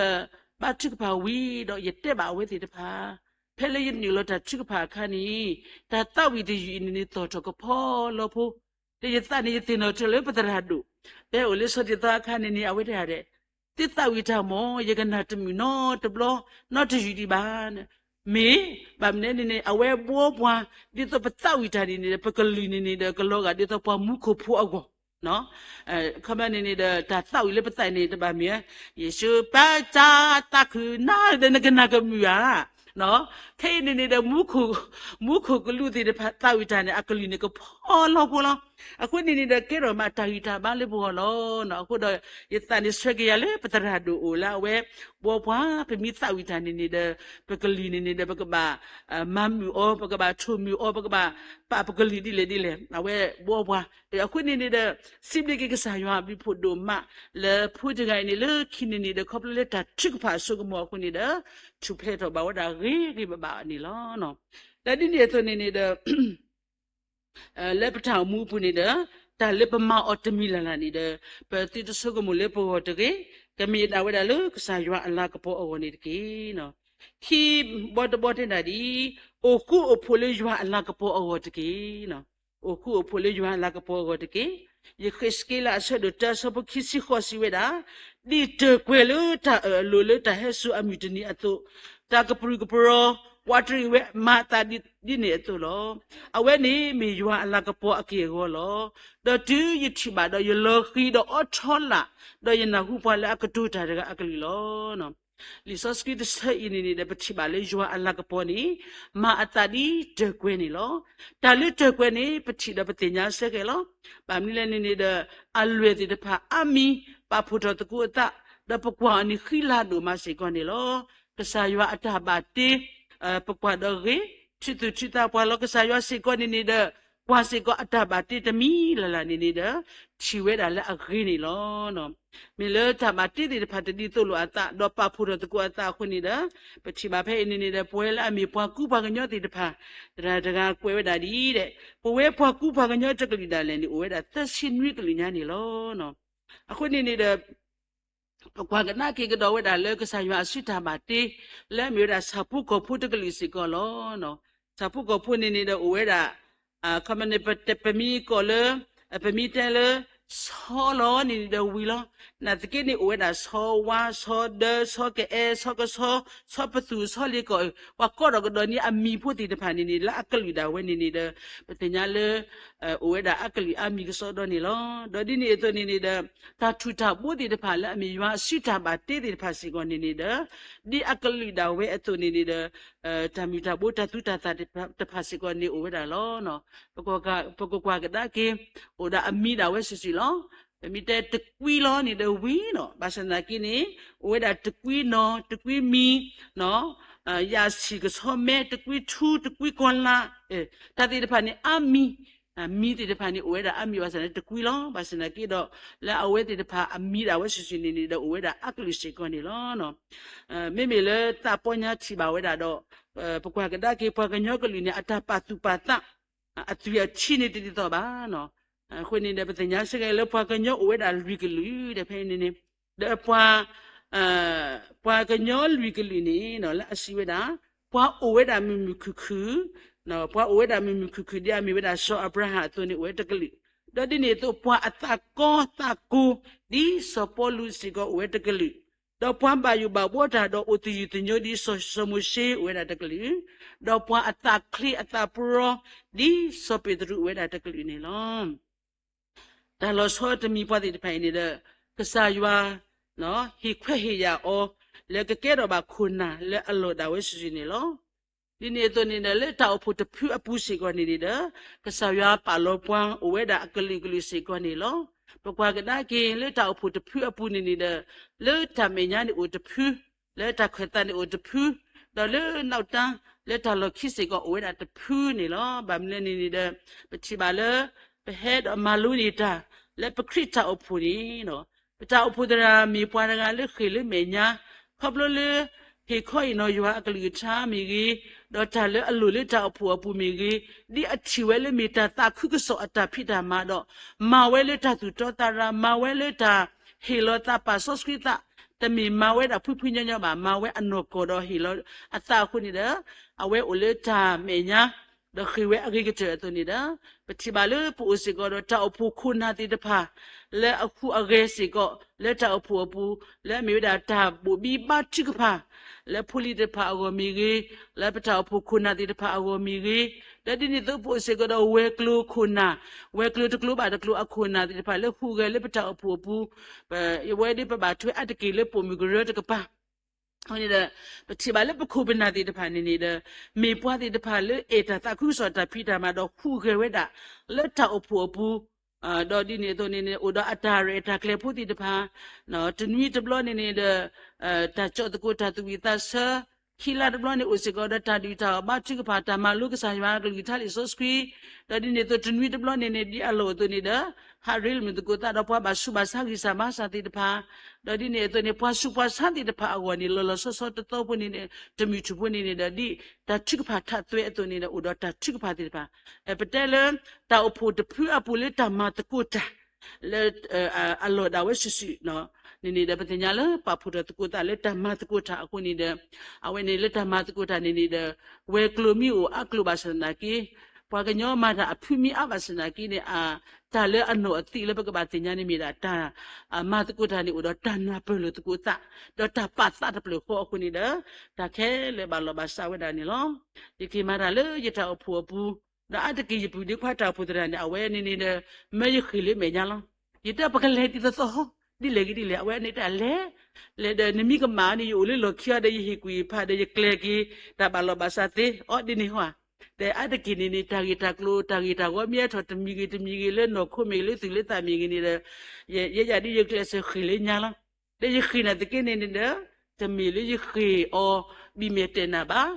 ဘါထုကဖၣ်ဝံၤဒီး ယတဲဘၣ်အဝဲသ့ၣ်တဖၣ် ဖဲလၢယနုာ်လီၤတၢ်ထုကဖၣ်အခါန့ၣ် တၢ်သးဝံၣ်တယုၢ်အံၤန့ၣ်န့ၣ် သီၣ်ထီၣ်ကဖီလီဖိ ဒီးယသးန့ၣ် ယသ့ၣ်နီၣ်ထီၣ်လၢပသရၣ်ဒိၣ် ဖဲအိၣ်လၢဆီဒၣ်သီအခါန့ၣ်န့ၣ် အဝဲတဲဒၣ် သုသးဝံၣ်တၢ်မး ယကနၣ်တမုာ်နီတဘျီ နီတယုၢ်ဒံးဘၣ်. မ့ၢ်ဘၣ်မနုၤန့ၣ်န့ၣ် အဝဲဘှီပှၤ ဒ်သိးပသးဝံၣ်တၢ်န့ၣ်န့ၣ် ပကလုၢ်န့ၣ်န့ၣ်ဒီး ကလီၤဂာ်ဒ်သိးပှၤမူခိၣ်ဖိအဂီၢ် ခီပညီန့ၣ်န့ၣ်ဒီး တၢ်သးဝံၣ်လၢပသးန့ၣ် တဘၣ်မ့ၢ် ယ့ၣ်ၡူးပတၢ်သးခုနၤဒီး နကနၣ်ကမုာ်ဧါ. ခဲအံၤန့ၣ်န့ၣ်ဒီး မူခိၣ်ကလူးသ့ၣ်တဖၣ်သးဝံၣ်တၢ်န့ၣ် အကလုၢ်န့ၣ်ကဖီလီဖိလီၤ. အဃိန့ၣ်န့ၣ်ဒီး ကဲထီၣ်မးတၢ်ဂံၢ်တၢ်ဘါလၢပဂီၢ်လီၤ. အဃိဒီး ယသးန့ၣ်ဆၢက့ၤယၤလၢပသရၣ်ဒိၣ်အိၣ်လၢအဝဲ ဘှီပှၤ ပမ့ၢ်သးဝံၣ်တၢ်န့ၣ်န့ၣ်ဒီး ပကလုၢ်န့ၣ်န့ၣ်ဒီး ပကဘၣ် မၤမုာ်အီၤ ပကဘၣ်ထိၣ်မုာ်အီၤ ပကဘၣ်ပာ်ပကလုၢ်ဒ်လဲၣ်ဒ်လဲၣ် အဝဲဘှီပှၤ အဃိန့ၣ်န့ၣ်ဒီး စံးဘျုးက့ၤကစၢ်ယွၤအဘျုးဖးဒိၣ်မး လၢဖိတဂၤအံၤန့ၣ် လၢခံန့ၣ်န့ၣ်ဒီး ခီဖျိလၢတၢ်ထုကဖၣ်အစိကမီၤအဃိန့ၣ်ဒီး ထူၣ်ဖျဲးထီၣ်ဘၣ်ဝဲဒၣ်ဂ့ၤဂ့ၤဘၣ်ဘၣ်န့ၣ်လီၤ. တၢ်ဒ်န့ၣ်အသိးန့ၣ်န့ၣ်ဒီး လၢပတၢ်အိၣ်မူအပူၤန့ၣ်ဒီး တၢ်လၢပမၤအီၤတမံၤလၢ်လၢ်န့ၣ်ဒီး ပသုတဆိကမိၣ်လၢပဂီၢ်တဂ့ၤ, ကမ့ၢ်ဒၣ်ဝဲဒၣ်လၢကစၢ်ယွၤအလၤကပီၤအဂီၢ်န့ၣ်တက့ၢ်. ခံဘီတဘီတဲဒၣ်ဒ်အံၤ, အိၣ်ဃူအိၣ်ဖိးလၢယွၤအလၤကပီၤအဂီၢ်တက့ၢ်. အိၣ်ဃူအိၣ်ဖိးလၢယွၤအလၤကပီၤအဂီၢ်တက့ၢ်. ယဃ့းစက့လးအဆၢဒိၣ်တၢအဆၢဖိခံဆံဃိးစံးဝဲဒၣ်, ဒ်တၢၢ်ကွဲၤလၢတၢ်အၢၣ်အလိၤလၢတၢ်ဟဲစိာ်အမုၢ်တနံၤအသိး, တၢ်ကပြုၢ်ကပြီၤ ပှၤတရံးဝဲမၤအသးဒ်န့ၣ်အသိးလီၤ. အဝဲန့ၣ်မ့ၢ်ယွၤအလၤကပီၤအက့ၢ်အဂီၤလီၤ. ဒီးတုၤယထံၣ်ဘၣ်ဒီးယလီၤဃံၤဒီးအိးထီလာ်, ဒီးယနၢ်ဟူပှၤလၢအကတိၤတၢ်တဂၤအကလုၢ်လီၤ. လံာ်စီဆှံတဆၢအံၤန့ၣ်န့ၣ်ဒီး ပထံၣ်ဘၣ်လၢယွၤအလၤကပီၤန့ၣ် မၤအသးဒ်တၢၢ်ကွဲၤန့ၣ်လီၤ. တၢ်လၢတၢၢ်ကွဲၤန့ၣ် ပထံၣ်ဒီးပသ့ၣ်ညါဆၢက့ၤလီၤ. ဘၣ်မနုၤလဲၣ်န့ၣ်န့ၣ်ဒီး အလွဲၢ်သ့ၣ်တဖၣ်အါမံၤ ပာ်ဖှိၣ်ထီၣ်သကိးအသး, ဒီးပကွၢ်အီၤန့ၣ်ဃံလၤဒိၣ်မးစ့ၢ်ကီးန့ၣ်လီၤ. ကစၢ်ယွၤအတၢ်ဘၣ်တ့ ပကွၢ်ဒီးဂ့ၤ, ထံသူၣ်ထံသးပှၢ်လီၤ. ကစၢ်ယွၤစ့ၢ်ကီးန့ၣ်န့ၣ်ဒီး ကွၢ်စ့ၢ်ကီးအတၢ်ဘၣ်တ့တမံၤလၢ်လၢ်န့ၣ်န့ၣ်ဒီး ထံၣ်ဝဲဒၣ်လၢအဂ့ၤန့ၣ်လီၤ. မ့ၢ်လၢတၢ်ဘၣ်တ့သ့ၣ်တဖၣ်တဒ်သိးလိာ်အသး ဒီးပာ်ဖှိၣ်ထီၣ်သကိးအသးအဃိန့ၣ်ဒီး ပထံၣ်ဘၣ်ဖဲအံၤန့ၣ်န့ၣ်ဒီး ပဝဲလၢအမ့ၢ်ပှၤကူပှၤကညီသ့ၣ်တဖၣ် သရၣ်တဂၤကွဲးဝဲဒၣ်ဒ်အံၤ, ပဝဲပှၤကူပှၤကညီတကလုာ်ဒၣ်လဲာ်န့ၣ် အိၣ်ဝဲဒၣ်သၢဆံနွံကလုာ်ညါန့ၣ်လီၤ. အဃိန့ၣ်န့ၣ်ဒီး ပကွၢ်ကဒါက့ၤကဒီးဝဲဒၣ်လၢကစၢ်ယွၤအစုတၢ်ဘၣ်တ့ လၢအမ့ၢ်ဝဲဒၣ်ဆၣ်ဖိကီၢ်ဖိတကလုာ်စ့ၢ်ကီးလီၤ. ဆၣ်ဖိကီၢ်ဖိန့ၣ်န့ၣ်ဒီးအိၣ်ဝဲဒၣ် ခီမန့ၣ် ပမ့ၢ်ကိးလၢ ပမ့ၢ်တဲလၢ ဆီလီၤန့ၣ်န့ၣ်ဒီးဝံၤလီၤ. နာ်သက့န့ၣ် အိၣ်ဝဲဒၣ်ဆီဝါ, ဆီဒၢ, ဆီကအဲ, ဆီကဆီ, ဆီပသူၣ်, ဆီလ့ကီၢ်, ပှၤကိးထီၣ်ကဒီးန့ၢ်အမံၤဖိသ့ၣ်တဖၣ်န့ၣ်န့ၣ် လၢအကလုာ်ဒၣ်ဝဲန့ၣ်န့ၣ်ဒီး ပသ့ၣ်ညါလၢ အိၣ်ဝဲဒၣ်အကလုာ်အါမံၤကစီဒီန့ၣ်လီၤ. ဒီးဒ်န့ၣ်အသိးန့ၣ်န့ၣ်ဒီး တၢ်ထူၣ်တၢ်ဘိသ့ၣ်တဖၣ်လၢအမ့ၢ်ယွၤအစုတၢ်ဘၣ်တ့သ့ၣ်တဖၣ် စ့ၢ်ကီးန့ၣ်န့ၣ်ဒီး ဒ်အကလုာ်ဒၣ်ဝဲအသိးန့ၣ်န့ၣ်ဒီး တၢ်မုၢ်တၢ်ဘိတၢ်သူတၢ်သၣ်တဖၣ်စ့ၢ်ကီးန့ၣ်အိၣ်ဝဲဒၣ်လီၤ. ပကကွၢ်ကဒါက့ၤ အိၣ်ဒၣ်အမံၤဒၣ်ဝဲစုာ်စုာ်လီၤ. ပမ့ၢ်တဲတကွံလီၤန့ၣ်ဒီးဝံၤလီၤ. ဘၣ်ဆၣ်သနာ်က့န့ၣ် အိၣ်ဝဲဒၣ်တကွံနီၤ, တကွံမံၤ, ယၣ်ဆံၣ်ကဆီမဲ, တကွံထူ, တကွံကီၤလါ, တၢ်သ့ၣ်တဖၣ်န့ၣ်အါမံၤ, မံၤသ့ၣ်တဖၣ်န့ၣ် အိၣ်ဝဲဒၣ်အါမံၤဘၣ်ဆၣ်န့ၣ်တကွံလီၤ. ဘၣ်ဆၣ်သနာ်က့ဒီး လၢအဝဲသ့ၣ်တဖၣ်အမံၤဒၣ်ဝဲစုာ်စုာ်န့ၣ်န့ၣ်ဒီး အိၣ်ဝဲဒၣ်အကလုာ်စ့ၢ်ကီးန့ၣ်လီၤ. မ့မ့ၢ်လၢသးပီညါထံၣ်ဘၣ်ဝဲဒၣ်ဒီး ပကွၢ်ကဒါက့ၤပှၤကညီကလုာ်န့ၣ် အတၢ်ပာ်သူၣ်ပာ်သး အသွံၣ်အထံန့ၣ်တဒ်သိးဘၣ်. အဃိန့ၣ်ဒီး ပသ့ၣ်ညါစ့ၢ်ကီးလၢပှၤကညီအိၣ်ဝဲဒၣ်လွံၢ်ကလုာ်ဒီးဖဲန့ၣ်န့ၣ် ဒီးပှၤ ပှၤကညီလွံၢ်ကလုာ်န့ၣ် လၢအစံးဝဲဒၣ် ပှၤအိၣ်ဝဲဒၣ်မုာ်မုာ်ခုၣ်ခုၣ်, ပှၤအိၣ်ဝဲဒၣ်မုာ်မုာ်ခုၣ်ခုၣ် ဒ်အမ့ၢ်ဝဲဒၣ်စီၤအၤဘြၤဟၣ်အသိးန့ၣ် အိၣ်ဝဲတကလုာ်, ဒီးဒ်န့ၣ်အသိးပှၤအသးကီသးကိၤ ဒ်စီၤပီလူးစ့ၢ်ကီးအိၣ်ဝဲတကလုာ်, ဒီးပှၤဘၣ်ယိၣ်ဘၣ်ဘှီတၢ်ဒီးအိၣ်သယုၢ်သညိဒ်စီၤမိၤၡ့အိၣ်ဝဲဒၣ်တကလုာ်, ဒီးပှၤအသးချ့အသးပရီ ဒ်စီၤပ့းတရူးအိၣ်ဝဲဒၣ်တကလုာ်န့ၣ်လီၤ. တၢ်လီၤဆီတမံၤပှၤသ့ၣ်တဖၣ်အံၤန့ၣ်ဒီး ကစၢ်ယွၤ ဟ့ၣ်ခွဲးဟ့ၣ်ယာ်အီၤ လၢကကဲထီၣ်ဘၣ်ခိၣ်နၢ်လၢအလီၢ်ဒၣ်ဝဲစုာ်စုာ်န့ၣ်လီၤ. ဒ်န့ၣ်အသိးန့ၣ်ဒီး လၢတၢ်အိၣ်ဖှိၣ်တဖုအပူၤစ့ၢ်ကီးန့ၣ်န့ၣ်ဒီး ကစၢ်ယွၤပာ်လီၤပှၤအိၣ်ဝဲဒၣ်အကလုာ်ကလုာ်စ့ၢ်ကီးန့ၣ်လီၤ. ပကွၢ်ကဒါက့ၤလၢတၢ်အိၣ်ဖှိၣ်တဖုအပူၤန့ၣ်န့ၣ်ဒီး လၢတၢ်မဲာ်ညါန့ၣ်အိၣ်တဖု, လၢတၢ်ခၢၣ်သးန့ၣ်အိၣ်တဖု, ဒီးလၢနောက်တန်း လၢတၢ်လီၢ်ခံစ့ၢ်ကီးအိၣ်ဝဲဒၣ်တဖုန့ၣ်လီၤ. ဘၣ်မနုၤလဲၣ်န့ၣ်န့ၣ်ဒီး ပထံၣ်ဘၣ်လၢ ပဟဲဒီးမၤလိန့ၢ်တၢ် လၢပခရံာ်တၢ်အိၣ်ဖှိၣ်န့ၣ် ပတၢ်အိၣ်ဖှိၣ်သရၣ်မ့ၢ်ပှၤတဂၤလၢဃ့ၢ်လၢမဲာ်ညါ, ခီဖျိလၢ ဟ့ၣ်ခီအံၤနီၤယွၤအကလုၢ်ကထါမ့ၢ်ဂ့ၤ, ဒီးတၢ်လၢအလိၣ်လၢတၢ်အိၣ်ဖှိၣ်အပူၤမ့ၢ်ဂ့ၤ, ဒ်အထံၣ်ဝဲလၢမ့ၢ်တၢ်သးခုကစီၣ်အတၢ်ဖံးတၢ်မၤဒီး မၤဝဲလၢတၢ်သူၣ်တီသးရၤ, မၤဝဲလၢတၢ်ဟ့ၣ်လီၤသးပာ်စီဆှံသး, တမ့ၢ်မၤဝဲဒၣ်ဖှံဖှံညီညီဘၣ်, မၤဝဲအနီၢ်ကီၢ်ဒီးဟ့ၣ်လီၤအသးအဃိန့ၣ်ဒီး အဝဲအိၣ်လၢတၢ်မဲာ်ညါ ဒီးဃ့ၢ်ဝဲအဂ့ၤကတၢၢ်အသိးန့ၣ်ဒီး ပထံၣ်ဘၣ်လၢပအိၣ်စ့ၢ်ကီးဒီးတၢ်အိၣ်ဖှိၣ်ခိၣ်နၢ်သ့ၣ်တဖၣ် လၢအဟူးအဂဲၤစ့ၢ်ကီး လၢတၢ်အိၣ်ဖှိၣ်အပူၤ လၢအမ့ၢ်ဝဲဒၣ်တၢ်ဘိၣ်ဘံဘါထုကဖၣ် လၢဖိလံၤတဖၣ်အဂီၢ်မ့ၢ်ဂ့ၤ, လၢပတၢ်အိၣ်ဖှိၣ်ခိၣ်နၢ်သ့ၣ်တဖၣ်အဂီၢ်မ့ၢ်ဂ့ၤ, ဒီးဒ်န့ၣ်အသိးပအိၣ်စ့ၢ်ကီးဒီးဝဲၤကျိၤခိၣ်နၢ်, ဝဲၤကျိၤတကျိၤဘၣ်တကျိၤအခိၣ်နၢ်သ့ၣ်တဖၣ်လၢဟူးဂဲၤလၢပတၢ်အိၣ်ဖှိၣ်အပူၤ, အဝဲဒၣ်ပဘၣ်ထွဲအါတက့ၢ်လၢပိာ်မုၣ်ကရၢတကပၤ အဃိန့ၣ်ဒီး ပထံၣ်ဘၣ်လၢပခိၣ်ပနၢ်သ့ၣ်တဖၣ်န့ၣ်န့ၣ်ဒီး မ့ၢ်ပှၤသ့ၣ်တဖၣ်လၢအဲၣ်တၢ်သးခုကစီၣ်တၢ်ဖံးတၢ်မၤဒီးဟူးဂဲၤဝဲဒၣ် လၢတၢ်အိၣ်ဖှိၣ်အပူၤ, ဒီးဒ်န့ၣ်အသိးန့ၣ်န့ၣ် အိၣ်ဒီးအတၢ်ရဲၣ်တၢ်ကျဲၤဖိသ့ၣ်တဖၣ်, တနွံတဘျီန့ၣ်န့ၣ်ဒီး တၢ်ကၠီၣ်သကိးတၢ်သူၣ်ဝံၣ်သးဆၢ, ခံလါတဘျီန့ၣ်အိၣ်စ့ၢ်ကီးဒီးတၢ်ဒုၣ်တၢ်အီၣ်ဘါထုကဖၣ် တၢ်မၤလိကစၢ်ယွၤအကလုၢ်ကထါလံာ်စီဆှံ, ဒီးဒ်န့ၣ်အသိးတနွံတဘျီန့ၣ်န့ၣ် ဒ်အလီၢ်အသိးန့ၣ်ဒီး ဟးရ့လိာ်မုာ်သကိးသးဒီးပှၤဘၣ်ဆူးဘၣ်ဆါဂံၢ်စၢ်ဘါစၢ်သ့ၣ်တဖၣ်, ဒီးဒ်န့ၣ်အသိးန့ၣ် ပှၤဆူးပှၤဆါသ့ၣ်တဖၣ်အဂီၢ်န့ၣ် လီၤလီၤဆီဆီတသီဖိန့ၣ်န့ၣ် တမုၢ်ထူၣ်ဖိန့ၣ်န့ၣ်ဒီး ဒ်တၢ်ထုကဖၣ်ထးသွဲအသိးန့ၣ်ဒီး အိၣ်ဒီးတၢ်ထုကဖၣ်သ့ၣ်တဖၣ်, ပတဲလၢ တၢ်အိၣ်ဖှိၣ်တဖုအပူၤလၢတၢ်မၤသကိးတၢ် လၢ အလီၢ်ဒၣ်ဝဲစုာ်စုာ် န့ၣ်န့ၣ်ဒီး ပသ့ၣ်ညါလၢပာ်ဖှိၣ်ထီၣ်သကိးသးလၢတၢ်မၤသကိးတၢ်အဃိန့ၣ်ဒီး အဝဲန့ၣ်လၢတၢ်မၤသကိးတၢ်န့ၣ်န့ၣ်ဒီး ဝဲၤကျိၤမ့ၢ်အိၣ်အါကျိၤဘၣ်ဆၣ်သနာ်က့ ပှၤကညီမၤတၢ်အဖုမ့ၢ်အါဘၣ်ဆၣ်သနာ်က့န့ၣ် တၢ်လၢအနီၢ်အသံးလၢပကဘၣ်သ့ၣ်ညါန့ၣ်မ့ၢ်ဒၣ်တၢ် မၤသကိးတၢ်န့ၣ်အိၣ်ဒီးတၢ်နၢ်ပၢၢ်လိာ်သကိးသး ဒီးတၢ်ပာ်သးတဖျၢၣ်ဃီအဃိန့ၣ်ဒီး တၢ်ခဲလၢာ်ဘၣ်လီၤဘၣ်စးဝဲဒၣ်န့ၣ်လီၤ. ယက့ၤမၤတၢ်လၢယတၢ်အိၣ်ဖှိၣ်အပူၤ ဒီးအါတက့ၢ်ယပုၢ်ဒ့ခွါတၢ်အိၣ်ဖှိၣ်သရၣ်န့ၣ် အဝဲန့ၣ်န့ၣ်ဒီး မၢယဃ့ၢ်လၢမဲာ်ညါလီၤ. ယတဲပကလဲၤဒ်သိးသိးဟီ ဒ်လဲၣ်ဂ့ၤဒ်လဲၣ် အဝဲန့ၣ်တၢ်လဲၤ လဲၤဒီးနမ့ၢ်ကမၣ်န့ၣ် ယအိၣ်လၢလီၢ်ခံအီၤဒီး ယဟ့ၣ်ကွံာ်ယဖးဒီး ယကျဲၤက့ၤ တၢ်ဘၣ်လီၤဘၣ်စးသ့အီၤဒ်န့ၣ်ဟီဧါ. ဒီးအါတက့ၢ်န့ၣ်န့ၣ် တၢ်ဂ့ၢ်တၢ်ကျိၤ တၢ်ဂ့ၢ်တၢ်ဂီၤမ့ၢ်ဟဲထီၣ်တမံၤဂ့ၤတမံၤဂ့ၤ လၢနီၢ်ခိမ့ၢ်ဂ့ၤ လၢသူၣ်လၢသးမ့ၢ်ဂ့ၤန့ၣ်ဒီး ယဲယၤဒ်ယကျဲးစၢးဃ့ၢ်လၢညါလီၤ. ဒီးယဃ့ၢ်နာ်သက့န့ၣ်န့ၣ်ဒီး တမ့ၢ်လၢယဃ့ၢ်အီၤ ဘံၣ်မဲာ်တဲာ်နၢ်ဘၣ်.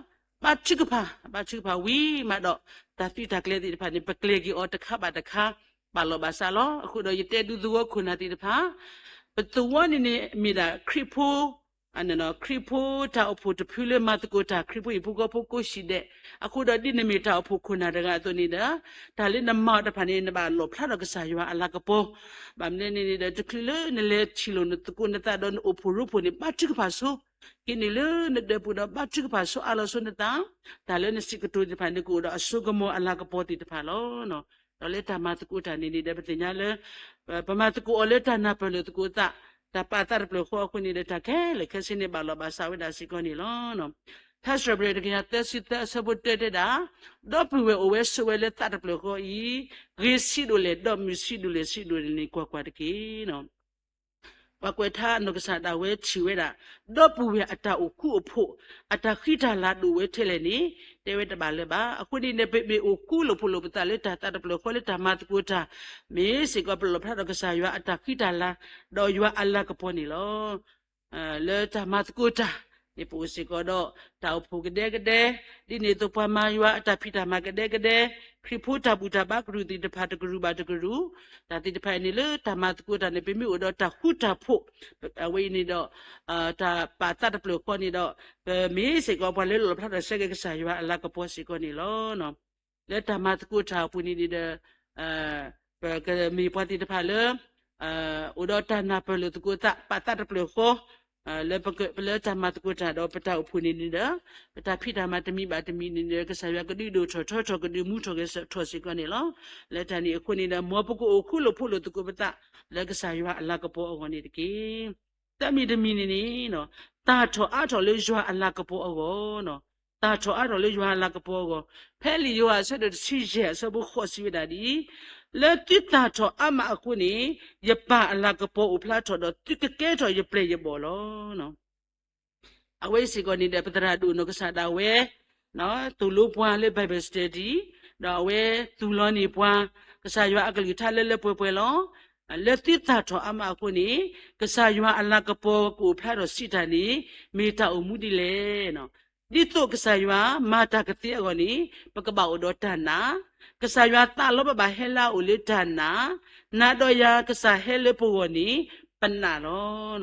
ဘါထုကဖၣ် ဘါထုကဖၣ်ဝံၤမးဒီး တၢ်သံတၢ်ကျဲသ့ၣ်တဖၣ်န့ၣ် ပကျဲၤက့ၤအီၤတခါဘၣ်တခါ ဘၣ်လီၤဘၣ်စးလီၤ. အဃိဒီးယတဲဒုးသဝီခိၣ်နၢ်သ့ၣ်တဖၣ် ပသဝီန့ၣ်န့ၣ် မ့ၢ်ဒၣ်ခရံာ်ဖိ ခရံာ်ဖိတၢ်အိၣ်ဖှိၣ်တဖုလၢမၤသကိးတၢ် ခရံာ်ဖိဟံၣ်ဖိဃီဖိကိးဆံးဒဲး, အဃိဒီးဒ်နမ့ၢ်တၢ်အိၣ်ဖှိၣ်ခိၣ်နၢ်တဂၤအသိးန့ၣ်ဒီး တၢ်လၢနမၤအီၤတဖၣ်န့ၣ် နဘၣ်လီၣ်ဖျါထီၣ်ကစၢ်ယွၤအလၤကပီၤ, ဘၣ်မနုၤန့ၣ်န့ၣ်ဒီး တချုးလၢနလဲၤထံၣ်လိာ်နသကိးနသးဒီးနအိၣ်ဖှိၣ်ရိဖှိၣ်န့ၣ် ဘါထုကဖၣ်ဆိ, က့ၤနုာ်လၢနဒၢးပူၤဒီးဘါထုကဖၣ်ဆိအါလီၤဆိနသး, တၢ်လၢနစံးကတိၤသ့ၣ်တဖၣ်န့ၣ် ကအိၣ်ဒီးအစိကမီၤအလၤကပီၤသ့ၣ်တဖၣ်လီၤ. ဒီးလၢတၢ်မၤသကိးတၢ်န့ၣ်န့ၣ်ဒီး ပသ့ၣ်ညါလၢ ပမၤသကိးအီၤလၢတၢ်နၢ်ပၢၢ်လိာ်သကိးသး, တၢ်ပာ်သးတဖျၢၣ်ဃီအဃိန့ၣ်ဒီး တၢ်ခဲလၢာ်ခဲဆ့န့ၣ်ဘၣ်လီၤဘၣ်စးဝဲဒၣ်စ့ၢ်ကီးန့ၣ်လီၤ. ထါစံးထီၣ်ပတြၢၤတကယၤသၢဆံသၢအဆၢဖိတၢတဲဒၣ်, ဒီပုၢ်ဝဲၢ်အိၣ်ဝဲဆိးဝဲလၢသးတဖျၢၣ်ဃီအံၤ, ဂ့ၤဆံးဒိၣ်လဲၣ်, ဒီးမုာ်ဆံးဒိၣ်လဲၣ်ဆံးဒိၣ်လဲၣ်န့ၣ် ကွၢ်ကွၢ်တက့ၢ်. ပှၤကွဲးထါအနီၢ်ကစၢ်ဒၣ်ဝဲထံၣ်ဝဲဒၣ်, ဒီပုၢ်ဝဲၢ်အတၢ်အိၣ်ဃူအိၣ်ဖိး, အတၢ်ဃံတၢ်လၤဒိၣ်ဝဲထဲလဲၣ်န့ၣ်, တဲဝဲတဘၣ်လၢၤဘၣ်. အဃိန့ၣ်ဒီး ပမ့ၢ်အိၣ်ဃူလိာ်ဖိးလိာ်ပသးလၢတၢ်သးတဖျၢၣ်ဃီလၢတၢ်မၤသကိးတၢ်, မ့ၢ်စ့ၢ်ကီးပလီၣ်ဖျါထီၣ်ကစၢ်ယွၤအတၢ်ဃံတၢ်လၤ, ဒီးယွၤအလၤကပီၤန့ၣ်လီၤ. လၢတၢ်မၤသကိးတၢ်န့ၣ် ပအိၣ်စ့ၢ်ကီးဒီး တၢ်အိၣ်ဖှိၣ်ကဒဲကဒဲ, ဒ်န့ၣ်အသိး ပှၤမၤယွၤအတၢ်ဖံးတၢ်မၤကဒဲကဒဲ, ခရံာ်ဖိတၢ်ဘူၣ်တၢ်ဘါကရူၢ်သ့ၣ်တဖၣ်တကရူၢ်ဘၣ်တကရူၢ်, တၢ်သ့ၣ်တဖၣ်အံၤန့ၣ်လၢတၢ်မၤသကိးတၢ်န့ၣ် ပမ့ၢ်အိၣ်ဒီးတၢ်ဃူတၢ်ဖိး, အဝဲအံၤန့ၣ်ဒီး တၢ်ပာ်သးတဖျၢၣ်ဃီန့ၣ်ဒီး ပမ့ၢ်စ့ၢ်ကီးပှၤလၢလီၣ်ဖျါထီၣ်ဆၢက့ၤကစၢ်ယွၤအလၤကပီၤစ့ၢ်ကီးန့ၣ်လီၤ. လၢတၢ်မၤသကိးတၢ်အပူၤန့ၣ်န့ၣ်ဒီး ပကမ့ၢ်ပှၤသ့ၣ်တဖၣ်လၢ အိၣ်ဒီးတၢ်နၢ်ပၢၢ်လိာ်သကိးသး ပာ်သးတဖျၢၣ်ဃီ လၢပက လၢတၢ်မၤသကိးတၢ်ဒီးပတၢ်အိၣ်ဖှိၣ်န့ၣ်န့ၣ်ဒီး ပတၢ်ဖံးတၢ်မၤတမံၤဘၣ်တမံၤန့ၣ်ဒီး ကစၢ်ယွၤကဒုးဒိၣ်ထီၣ်ထီထီၣ် ကဒုးမူထီၣ်ဂဲၤထီၣ်စ့ၢ်ကီးန့ၣ်လီၤ. လၢတၢ်န့ၣ်အဃိန့ၣ်ဒီး မ်ပကအိၣ်ဃူလိာ်ဖိးလိာ်သကိးပသး လၢကစၢ်ယွၤအလၤကပီၤအဂီၢ်န့ၣ်တက့ၢ်. တၢ်မံၤတမံၤန့ၣ်န့ၣ် သၣ်ထီၣ်အါထီၣ်လၢယွၤအလၤကပီၤအဂီၢ်, သၣ်ထီၣ်အါထီၣ်လၢယွၤအလၤကပီၤအဂီၢ်, ဖဲလံာ်ယိၤဟၣ်အဆၢဒိၣ်တဆံယဲၢ်အဆၢဖိဃိးစံးဝဲဒၣ်ဒ်အံၤ, လၢသုသၣ်ထီၣ်အါမးအဃိန့ၣ် ယပၢ်အလၤကပီၤအိၣ်ဖျါထီၣ်ဒီး သုကကဲထီၣ်ယပျဲၢ်ယဘီၣ်လီၤ. အဝဲစ့ၢ်ကီးန့ၣ်ဒီး ပသရၣ်ဒိၣ်နီၢ်ကစၢ်ဒၣ်ဝဲ သိၣ်လိပှၤလၢ Bible Study ဒီးအဝဲသူၣ်လီၤန့ၢ်ပှၤ ကစၢ်ယွၤအကလုၢ်ကထါလၢလၢပှဲၤပှဲၤလီၤ. လၢသုသၣ်ထီၣ်အါမးအဃိန့ၣ် ကစၢ်ယွၤအလၤကပီၤကအိၣ်ဖျါထီၣ်စံးတၢ်န့ၣ် မ့ၢ်တၢ်အိၣ်မူဒ်လဲၣ်. ဒ်သိးကစၢ်ယွၤမၤတၢ်ကသ့အဂီၢ်န့ၣ် ပကဘၣ်အိၣ်ဒီးတၢ်နာ်, ကစၢ်ယွၤသးလီပဘၣ်ဟဲလၢအအိၣ်လၢတၢ်နာ်, နာ်ဒီးယၤကစၢ်ဟဲလၢပဂီၢ်န့ၣ် ပနာ်လီ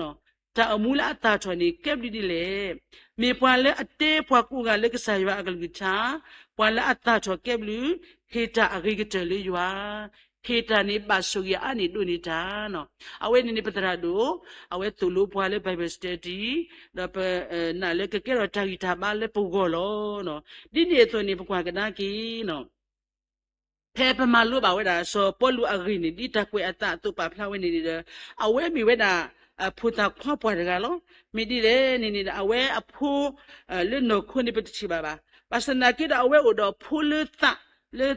ၤ. တၢ်အိၣ်မူလၢအသၣ်ထီၣ်န့ၣ် ကဲဘျုးဒ်လဲၣ်. မ့ၢ်ပှၤလၢအတဲပှၤကိးဂၤလၢကစၢ်ယွၤအကလုၢ်ကထါ, ပှၤလၢအသၣ်ထီၣ်ကဲဘျုး, ဟ့ၣ်တၢ်အဂ့ၤကတၢၢ်လၢယွၤ, ဟ့ၣ်တၢ်န့ၣ်ဘၣ်ဆိၣ်ဂ့ၤအါန့ၢ်ဒိၣ်န့ၢ်တၢ်. အဝဲန့ၣ်န့ၣ် ပသရၣ်ဒိၣ်, အဝဲသိၣ်လိပှၤလၢ Bible Study ဒီးပနာ်လၢကကဲထီၣ်တၢ်ဂံၢ်တၢ်ဘါလၢပဂီၢ်လီၤ. ဒ်န့ၣ်အသိးန့ၣ် ပကွၢ်ကဒါက့ၤ ဖဲပမၤလိဘၣ်ဝဲဒၣ် စီၤပီလူးအဂ့ၢ်န့ၣ် ဒ်တၢ်ကွဲးအသးအသိးပာ်ဖျါဝဲန့ၣ်န့ၣ်ဒီး အဝဲမ့ၢ်ဝဲဒၣ် ဖိသၣ်ခွါပှၢ်တဂၤလီၤ. မ့ၢ်ဒ်လဲၣ်န့ၣ်န့ၣ်ဒီး အဝဲအဖိ လၢနီၢ်ခိန့ၣ် ပတထံၣ်ဘၣ်ဘၣ်. ဘၣ်ဆၣ်သနာ်က့ဒီး အဝဲအိၣ်ဒီးဖိလၢသး လၢ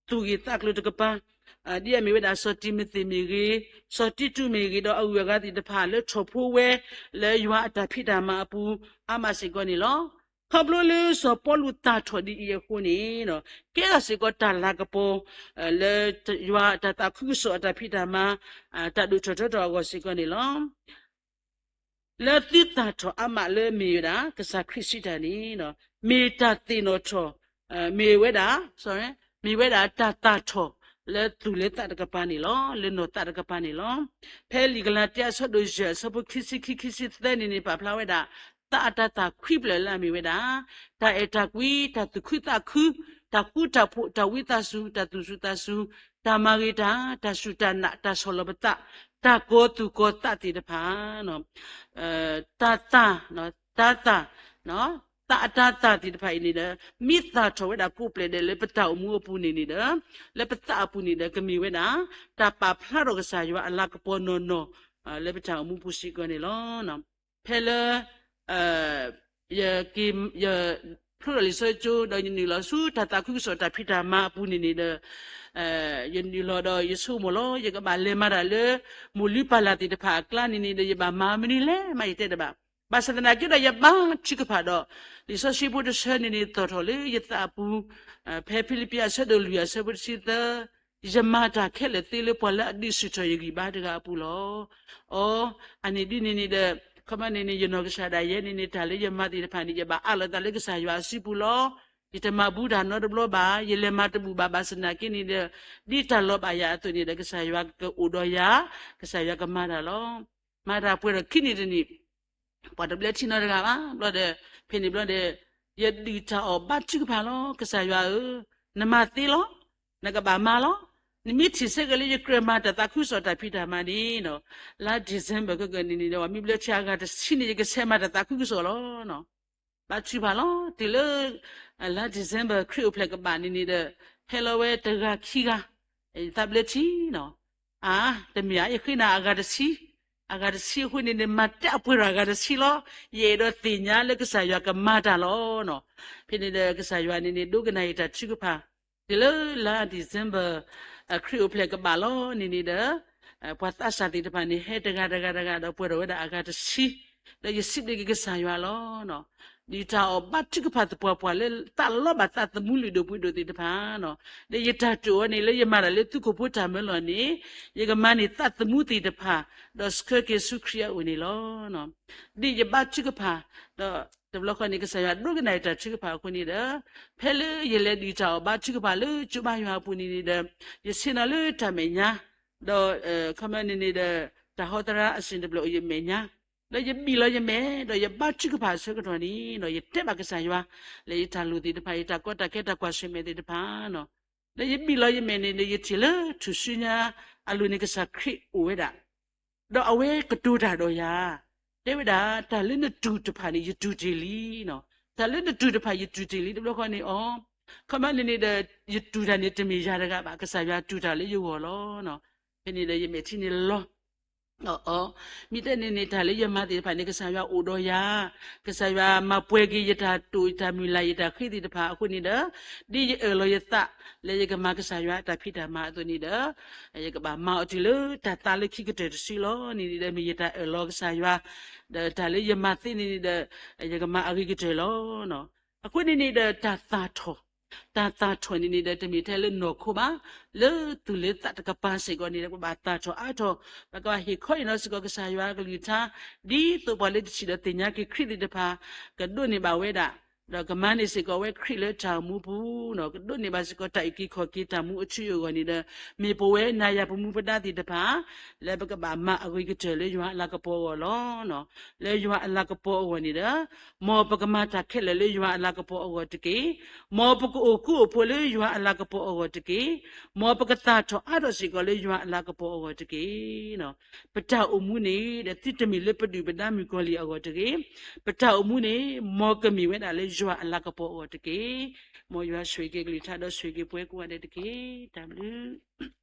သူၣ်ဂ့ၢ်သးကျိၤတကပၤ ဒ်အမ့ၢ်ဝဲဒၣ် စီၤတံၤမသ့းမ့ၢ်ဂ့ၤ, စီၤတံတူးမ့ၢ်ဂ့ၤ, ဒီးအဂုၤအဂၤသ့ၣ်တဖၣ်လၢထီၣ်ဖိဝဲ လၢယွၤအတၢ်ဖံးတၢ်မၤအပူၤ အါမးစ့ၢ်ကီးန့ၣ်လီၤ. ခီဖျိလၢစီၤပီလူးသၣ်ထီၣ်ဒ်အံၤအဃိန့ၣ် ကဲထီၣ်စ့ၢ်ကီးတၢ်လၤကပီၤ လၢယွၤအတၢ်သးခုကစီၣ်အတၢ်ဖံးတၢ်မၤ တၢ်ဒိၣ်ထီၣ်ထီထီၣ်အဂီၢ်စ့ၢ်ကီးန့ၣ်လီၤ. လၢသုသၣ်ထီၣ်အါမးလၢမ့ၢ်ဝဲဒၣ် ကစၢ်ခရံာ်စံးတၢ်န့ၣ် မ့ၢ်တၢ်သ့ၣ်နီၣ်ထီၣ် မ့ၢ်ဝဲဒၣ် မ့ၢ်ဝဲဒၣ်တၢ်သၣ်ထီၣ်လၢသူၣ်လၢသးတကပၤန့ၣ်လီၤ. လၢနီၢ်သးတကပၤန့ၣ်လီၤ. ဖဲလံာ်ကလၤတံ အဆၢဒိၣ်ယဲၢ် အဆၢဖိခံဆံခံ ခံဆံသၢန့ၣ်န့ၣ် ပာ်ဖျါဝဲဒၣ် သးအတၤသၣ်ခွံဖျၢၣ်လၢအမ့ၢ်ဝဲဒၣ် တၢ်အဲၣ်တၢ်ကွံ, တၢ်သူၣ်ခုသးခု, တၢ်ဃူတၢ်ဖိး, တၢ်ဝံသးစူၤ, တၢ်သူၣ်စူၤသးစူၤ, တၢ်မၤဂ့ၤတၢ်, တၢ်စူၢ်တၢ်နာ်, တၢ်ဆီၣ်လီၤပသး, တၢ်ကီၤသူၣ်ကီၤသးသ့ၣ်တဖၣ် တၤသၣ်, တၤသၣ်, သးအတၤသၣ်သ့ၣ်တဖၣ်အံၤန့ၣ်ဒီး မ့ၢ်သၣ်ထီၣ်ဝဲဒၣ်ကိးပျဲၢ်ဒဲးလၢပတၢ်အိၣ်မူအပူၤန့ၣ်န့ၣ်ဒီး လၢပသးအပူၤန့ၣ်ဒီး ကမ့ၢ်ဝဲဒၣ် တၢ်ပာ်ဖျါထီၣ်ကစၢ်ယွၤအလၤကပီၤနီၢ်နီၢ် လၢပတၢ်အိၣ်မူပူၤစ့ၢ်ကီးန့ၣ်လီၤ. ဖဲလၢ ယက့ၤ ယဖျိထီၣ်လံာ်စီဆှံကၠိ ဒီးယနုာ်လီၤဆူတၢ်သးခုကစီၣ်တၢ်ဖံးတၢ်မၤအပူၤန့ၣ်န့ၣ်ဒီး ယနုာ်လီၤဒီးယဆိကမိၣ်လီၤ ယကဘၣ်လဲၤမၤတၢ်လၢ မိၢ်လုၢ်ပၢ်လၢ်သ့ၣ်တဖၣ်အကျါန့ၣ်န့ၣ်ဒီး ယဘၣ်မၤမနုၤလဲၣ်မး ယတဲတဘၣ်. ဘၣ်ဆၣ်သနာ်က့ဒီး ယဘါထုကဖၣ်ဒီး လံာ်စီဆှံဖိတဆၢန့ၣ်န့ၣ် သီၣ်ထီၣ်လၢယသးအပူၤ ဖဲဖံလံးပံးအဆၢဒိၣ်လွံၢ်အဆၢဖိတဆံသၢ ယမၤတၢ်ခဲလၢာ်သ့လၢပှၤလၢအဒုးဆူၣ်ထီၣ်ယဂံၢ်ဘါတဂၤအပူၤလီၤ. အီ, အန့ၣ်ဒ်န့ၣ်န့ၣ်ဒီး ခီမ့ၢ်န့ၣ်န့ၣ် ယနီၢ်ကစၢ်ဒၣ်ယဲန့ၣ်န့ၣ် တၢ်လၢယမၤသ့ၣ်တဖၣ်န့ၣ် ယဘၣ်အးလီၤသးလၢကစၢ်ယွၤအစုပူၤလီၤ. ယတမၤဘူးတၢ်နီတဘျီဘၣ်, ယလဲၤမၤတဘူၣ်ဘၣ် ဘၣ်ဆၣ်သနာ်က့န့ၣ်ဒီး ဒ်တၢ်လီၤဘၣ်ယၤအသိးန့ၣ်ဒီး ကစၢ်ယွၤကအိၣ်ဒီးယၤ, ကစၢ်ယွၤကမၤတၢ်လီၤ. မၤတၢ်ပှဲၤဒီးခံနံၣ်တနံၣ် ပှၤတဘျၢထံနီတဂၤဘၣ် ဘျီဒီး ဖဲန့ၣ်ဘျီဒီး ယဒုၣ်တၢ်အီၣ်ဘါထုကဖၣ်လီၤ. ကစၢ်ယွၤဧၢ, နမၤသ့လီၤ. နကဘၣ်မၤလီၤ. နမ့ၢ်ထံၣ်ဆၢက့ၤလၢယကြၢးမၤတၢ်သးခုကစီၣ်တၢ်ဖံးတၢ်မၤန့ၣ် လါ December ခဲကနံၣ်န့ၣ်ဒီး ပှၤမ့ၢ်ဘျၢထံအဂၤတဆံန့ၣ် ယကဆဲးမၤတၢ်သးခုကစီၣ်လီၤ. ဘါထုကဖၣ်လီၤ. တုၤလၢ လါ December ခရံာ်အိၣ်ဖျဲၣ်ကဘၣ်န့ၣ်န့ၣ်ဒီး ဟဲလီၤဝဲတဂၤခံဂၤ သးဘျၢထံနီၤ အါ, တမ့ၢ်ဧါ, ယဃ့နၤအဂၤတဆံ, အဂၤတဆံအဃိန့ၣ်န့ၣ် မၤတၢ်အပှဲၤဒီးအဂၤတဆံလီၤ. ယအဲၣ်ဒိးသ့ၣ်ညါလၢကစၢ်ယွၤကမၤတၢ်လီၤ. ဖဲန့ၣ်ဒီးကစၢ်ယွၤန့ၣ်န့ၣ် ဒိကနၣ်ယတၢ်ထုကဖၣ် တုၤလၢလါ December ခရံာ်အိၣ်ဖျဲၣ်ကဘၣ်လီၤန့ၣ်န့ၣ်ဒီး ပှၤသးစၢ်သ့ၣ်တဖၣ်န့ၣ် ဟဲတဂၤတဂၤတဂၤဒီးပှဲၤထီၣ်ဝဲဒၣ်အဂၤတဆံ, ဒီးယစံးဘျုးက့ၤကစၢ်ယွၤလီၤ. ဒ်တၢ်အီၣ်ဘါထုကဖၣ်သပှၢ်ပှၢ်လၢသးလီဘၣ်သးသမူလုၢ်ဒိၣ်ပှ့ၤဒိၣ်သ့ၣ်တဖၣ်, ဒီးယတၢ်တိာ်အီၤန့ၣ် လၢယမၤတၢ်လၢသုးခိၣ်ဖိတၢ်မၢလီၤန့ၣ် ယကမၤန့ၢ်သးသမူသ့ၣ်တဖၣ် ဒီးဆှၢက့ၤဆူခရံာ်အအိၣ်န့ၣ်လီၤ. ဒ်ယဘါထုကဖၣ်, ဒီးတဘျီဃီန့ၣ် ကစၢ်ယွၤဒိကနၣ်ယတၢ်ထုကဖၣ်အဃိန့ၣ်ဒီး ဖဲလၢယလဲၤဒုးတၢ်အီၣ်ဘါထုကဖၣ်လၢကၠိဘါယွၤအပူၤန့ၣ်န့ၣ်ဒီး ယဆ့ၣ်နီၤလၢတၢ်မဲာ်ညါ, ဒီး ခီမန့ၣ်န့ၣ်ဒီး တၢ်ဟီသရၣ်အစ့ၣ်တဘျီအယမဲာ်ညါ, ဒီးယဘံၣ်လီၤယမဲာ် ဒီးယဘါထုကဖၣ်အဆၢကတီၢ်န့ၣ် ဒီးယတဲဘၣ်ကစၢ်ယွၤ လၢယတၢ်လိၣ်သ့ၣ်တဖၣ် ယတၢ်ကီတၢ်ခဲတၢ်ကွၢ်ဆၢၣ်မဲာ်သ့ၣ်တဖၣ် ဒီးယဘံၣ်လီၤယမဲာ်န့ၣ်ဒီး ယထံၣ်လၢထူၣ်စုညါအလိၤန့ၣ် ကစၢ်ခရံာ်အိၣ်ဝဲဒၣ်, ဒီးအဝဲကတိၤတၢ်ဒီးယၤ, တဲဝဲဒၣ် တၢ်လၢနတူၢ်တဖၣ်န့ၣ် ယတူၢ်တ့ၢ်လံ, တၢ်လၢနတူၢ်တဖၣ်ယတူၢ်တ့ၢ်လံ တဘျီဃီန့ၣ်အီၤ, ခီမန့ၣ်န့ၣ်ဒီး ယတူၢ်တၢ်န့ၣ်တမ့ၢ်ယၤတဂၤဘၣ် ကစၢ်ယွၤတူၢ်တၢ်လၢယဂီၢ်လီၤ. ဖဲန့ၣ်ဒီးယမဲာ်ထံန့ၣ်လီၤ မ့ၢ်တဲန့ၣ်န့ၣ် တၢ်လၢယမၤသ့ၣ်တဖၣ်န့ၣ် ကစၢ်ယွၤအိၣ်ဒီးယၤ, ကစၢ်ယွၤမၤပှဲၤက့ၤယတၢ်တိာ်ယတၢ်မုၢ်လၢ်ယတၢ်ဃ့သ့ၣ်တဖၣ်အဃိန့ၣ်ဒီး, ဒ်ယအၢၣ်လီၤယသး လၢယကမၤကစၢ်ယွၤအတၢ်ဖံးတၢ်မၤအသိးန့ၣ်ဒီး, ယကဘၣ်မၤအီၤတုၤလၢတၢ်သါလၢခံကတၢၢ်တစုလီၤန့ၣ်န့ၣ်ဒီး မ့ၢ်ယတၢ်အၢၣ်လီၤကစၢ်ယွၤ, ဒီးတၢ်လၢယမၤသ့န့ၣ်န့ၣ်ဒီး, ယကမၤအဂ့ၤကတၢၢ်လီၤ. အဃိန့ၣ်န့ၣ်ဒီး တၢ်သၣ်ထီၣ်, တၢ်သၣ်ထီၣ်န့ၣ်န့ၣ်ဒီး တမ့ၢ်ထဲလၢနီၢ်ခိဘၣ်, လၢသူၣ်လၢသးတကပၤစ့ၢ်ကီးန့ၣ်ဒီး ပဘၣ်သၣ်ထီၣ်အါထီၣ်, ပကဘၣ်ဟ့ၣ်ခီဟ့ၣ်နီၤစ့ၢ်ကီးကစၢ်ယွၤအကလုၢ်ကထါ, ဒ်သိးပှၤလၢတထံၣ်ဒီးသ့ၣ်ညါက့ၤခရံာ်သ့ၣ်တဖၣ်, ကဒိးန့ၢ်ဘၣ်ဝဲဒၣ်, ဒီးကမၤန့ၢ်စ့ၢ်ကီးဝဲခရံာ်လၢတၢ်အိၣ်မူပူၤ, ကဒိးန့ၢ်ဘၣ်စ့ၢ်ကီးတၢ်အုၣ်က့ၤခီၣ်က့ၤတၢ်မူအထူအယိာ်အဂီၢ်န့ၣ်ဒီး, မ့ၢ်ပဝဲနၤယၤပမူပဒါသ့ၣ်တဖၣ်, လၢပကဘၣ်မၤအဂ့ၤကတၢၢ်လၢယွၤအလၤကပီၤအဂီၢ်လီၤ. လၢယွၤအလၤကပီၤအဂီၢ်န့ၣ်ဒီး, မ်ပကမၤတၢ်ခဲလၢာ်လၢယွၤအလၤကပီၤအဂီၢ်တက့ၢ်. မ်ပကအိၣ်ဃူအိၣ်ဖိးလၢယွၤအလၤကပီၤအဂီၢ်တက့ၢ်. မ်ပကသၣ်ထီၣ်အါထီၣ်စ့ၢ်ကီးလၢယွၤအလၤကပီၤအဂီၢ်တက့ၢ်. ပတၢ်အိၣ်မူန့ၣ်ဒီး သုတမ့ၢ်လၢပဒုၣ်ပဒါမုၣ်ကီၤလံၢ်အဂီၢ်တဂ့ၤ. ပတၢ်အိၣ်မူန့ၣ် မ်ကမ့ၢ်ဝဲဒၣ်လၢယွၤအလၤကပီၤအဂီၢ်တက့ၢ်. မ်ယွၤဆိၣ်ဂ့ၤက့ၤကလုၢ်ကထါဒီးဆိၣ်ဂ့ၤက့ၤပှၤကိးဂၤဒဲးတက့ၢ်. တၢ်ဘျုး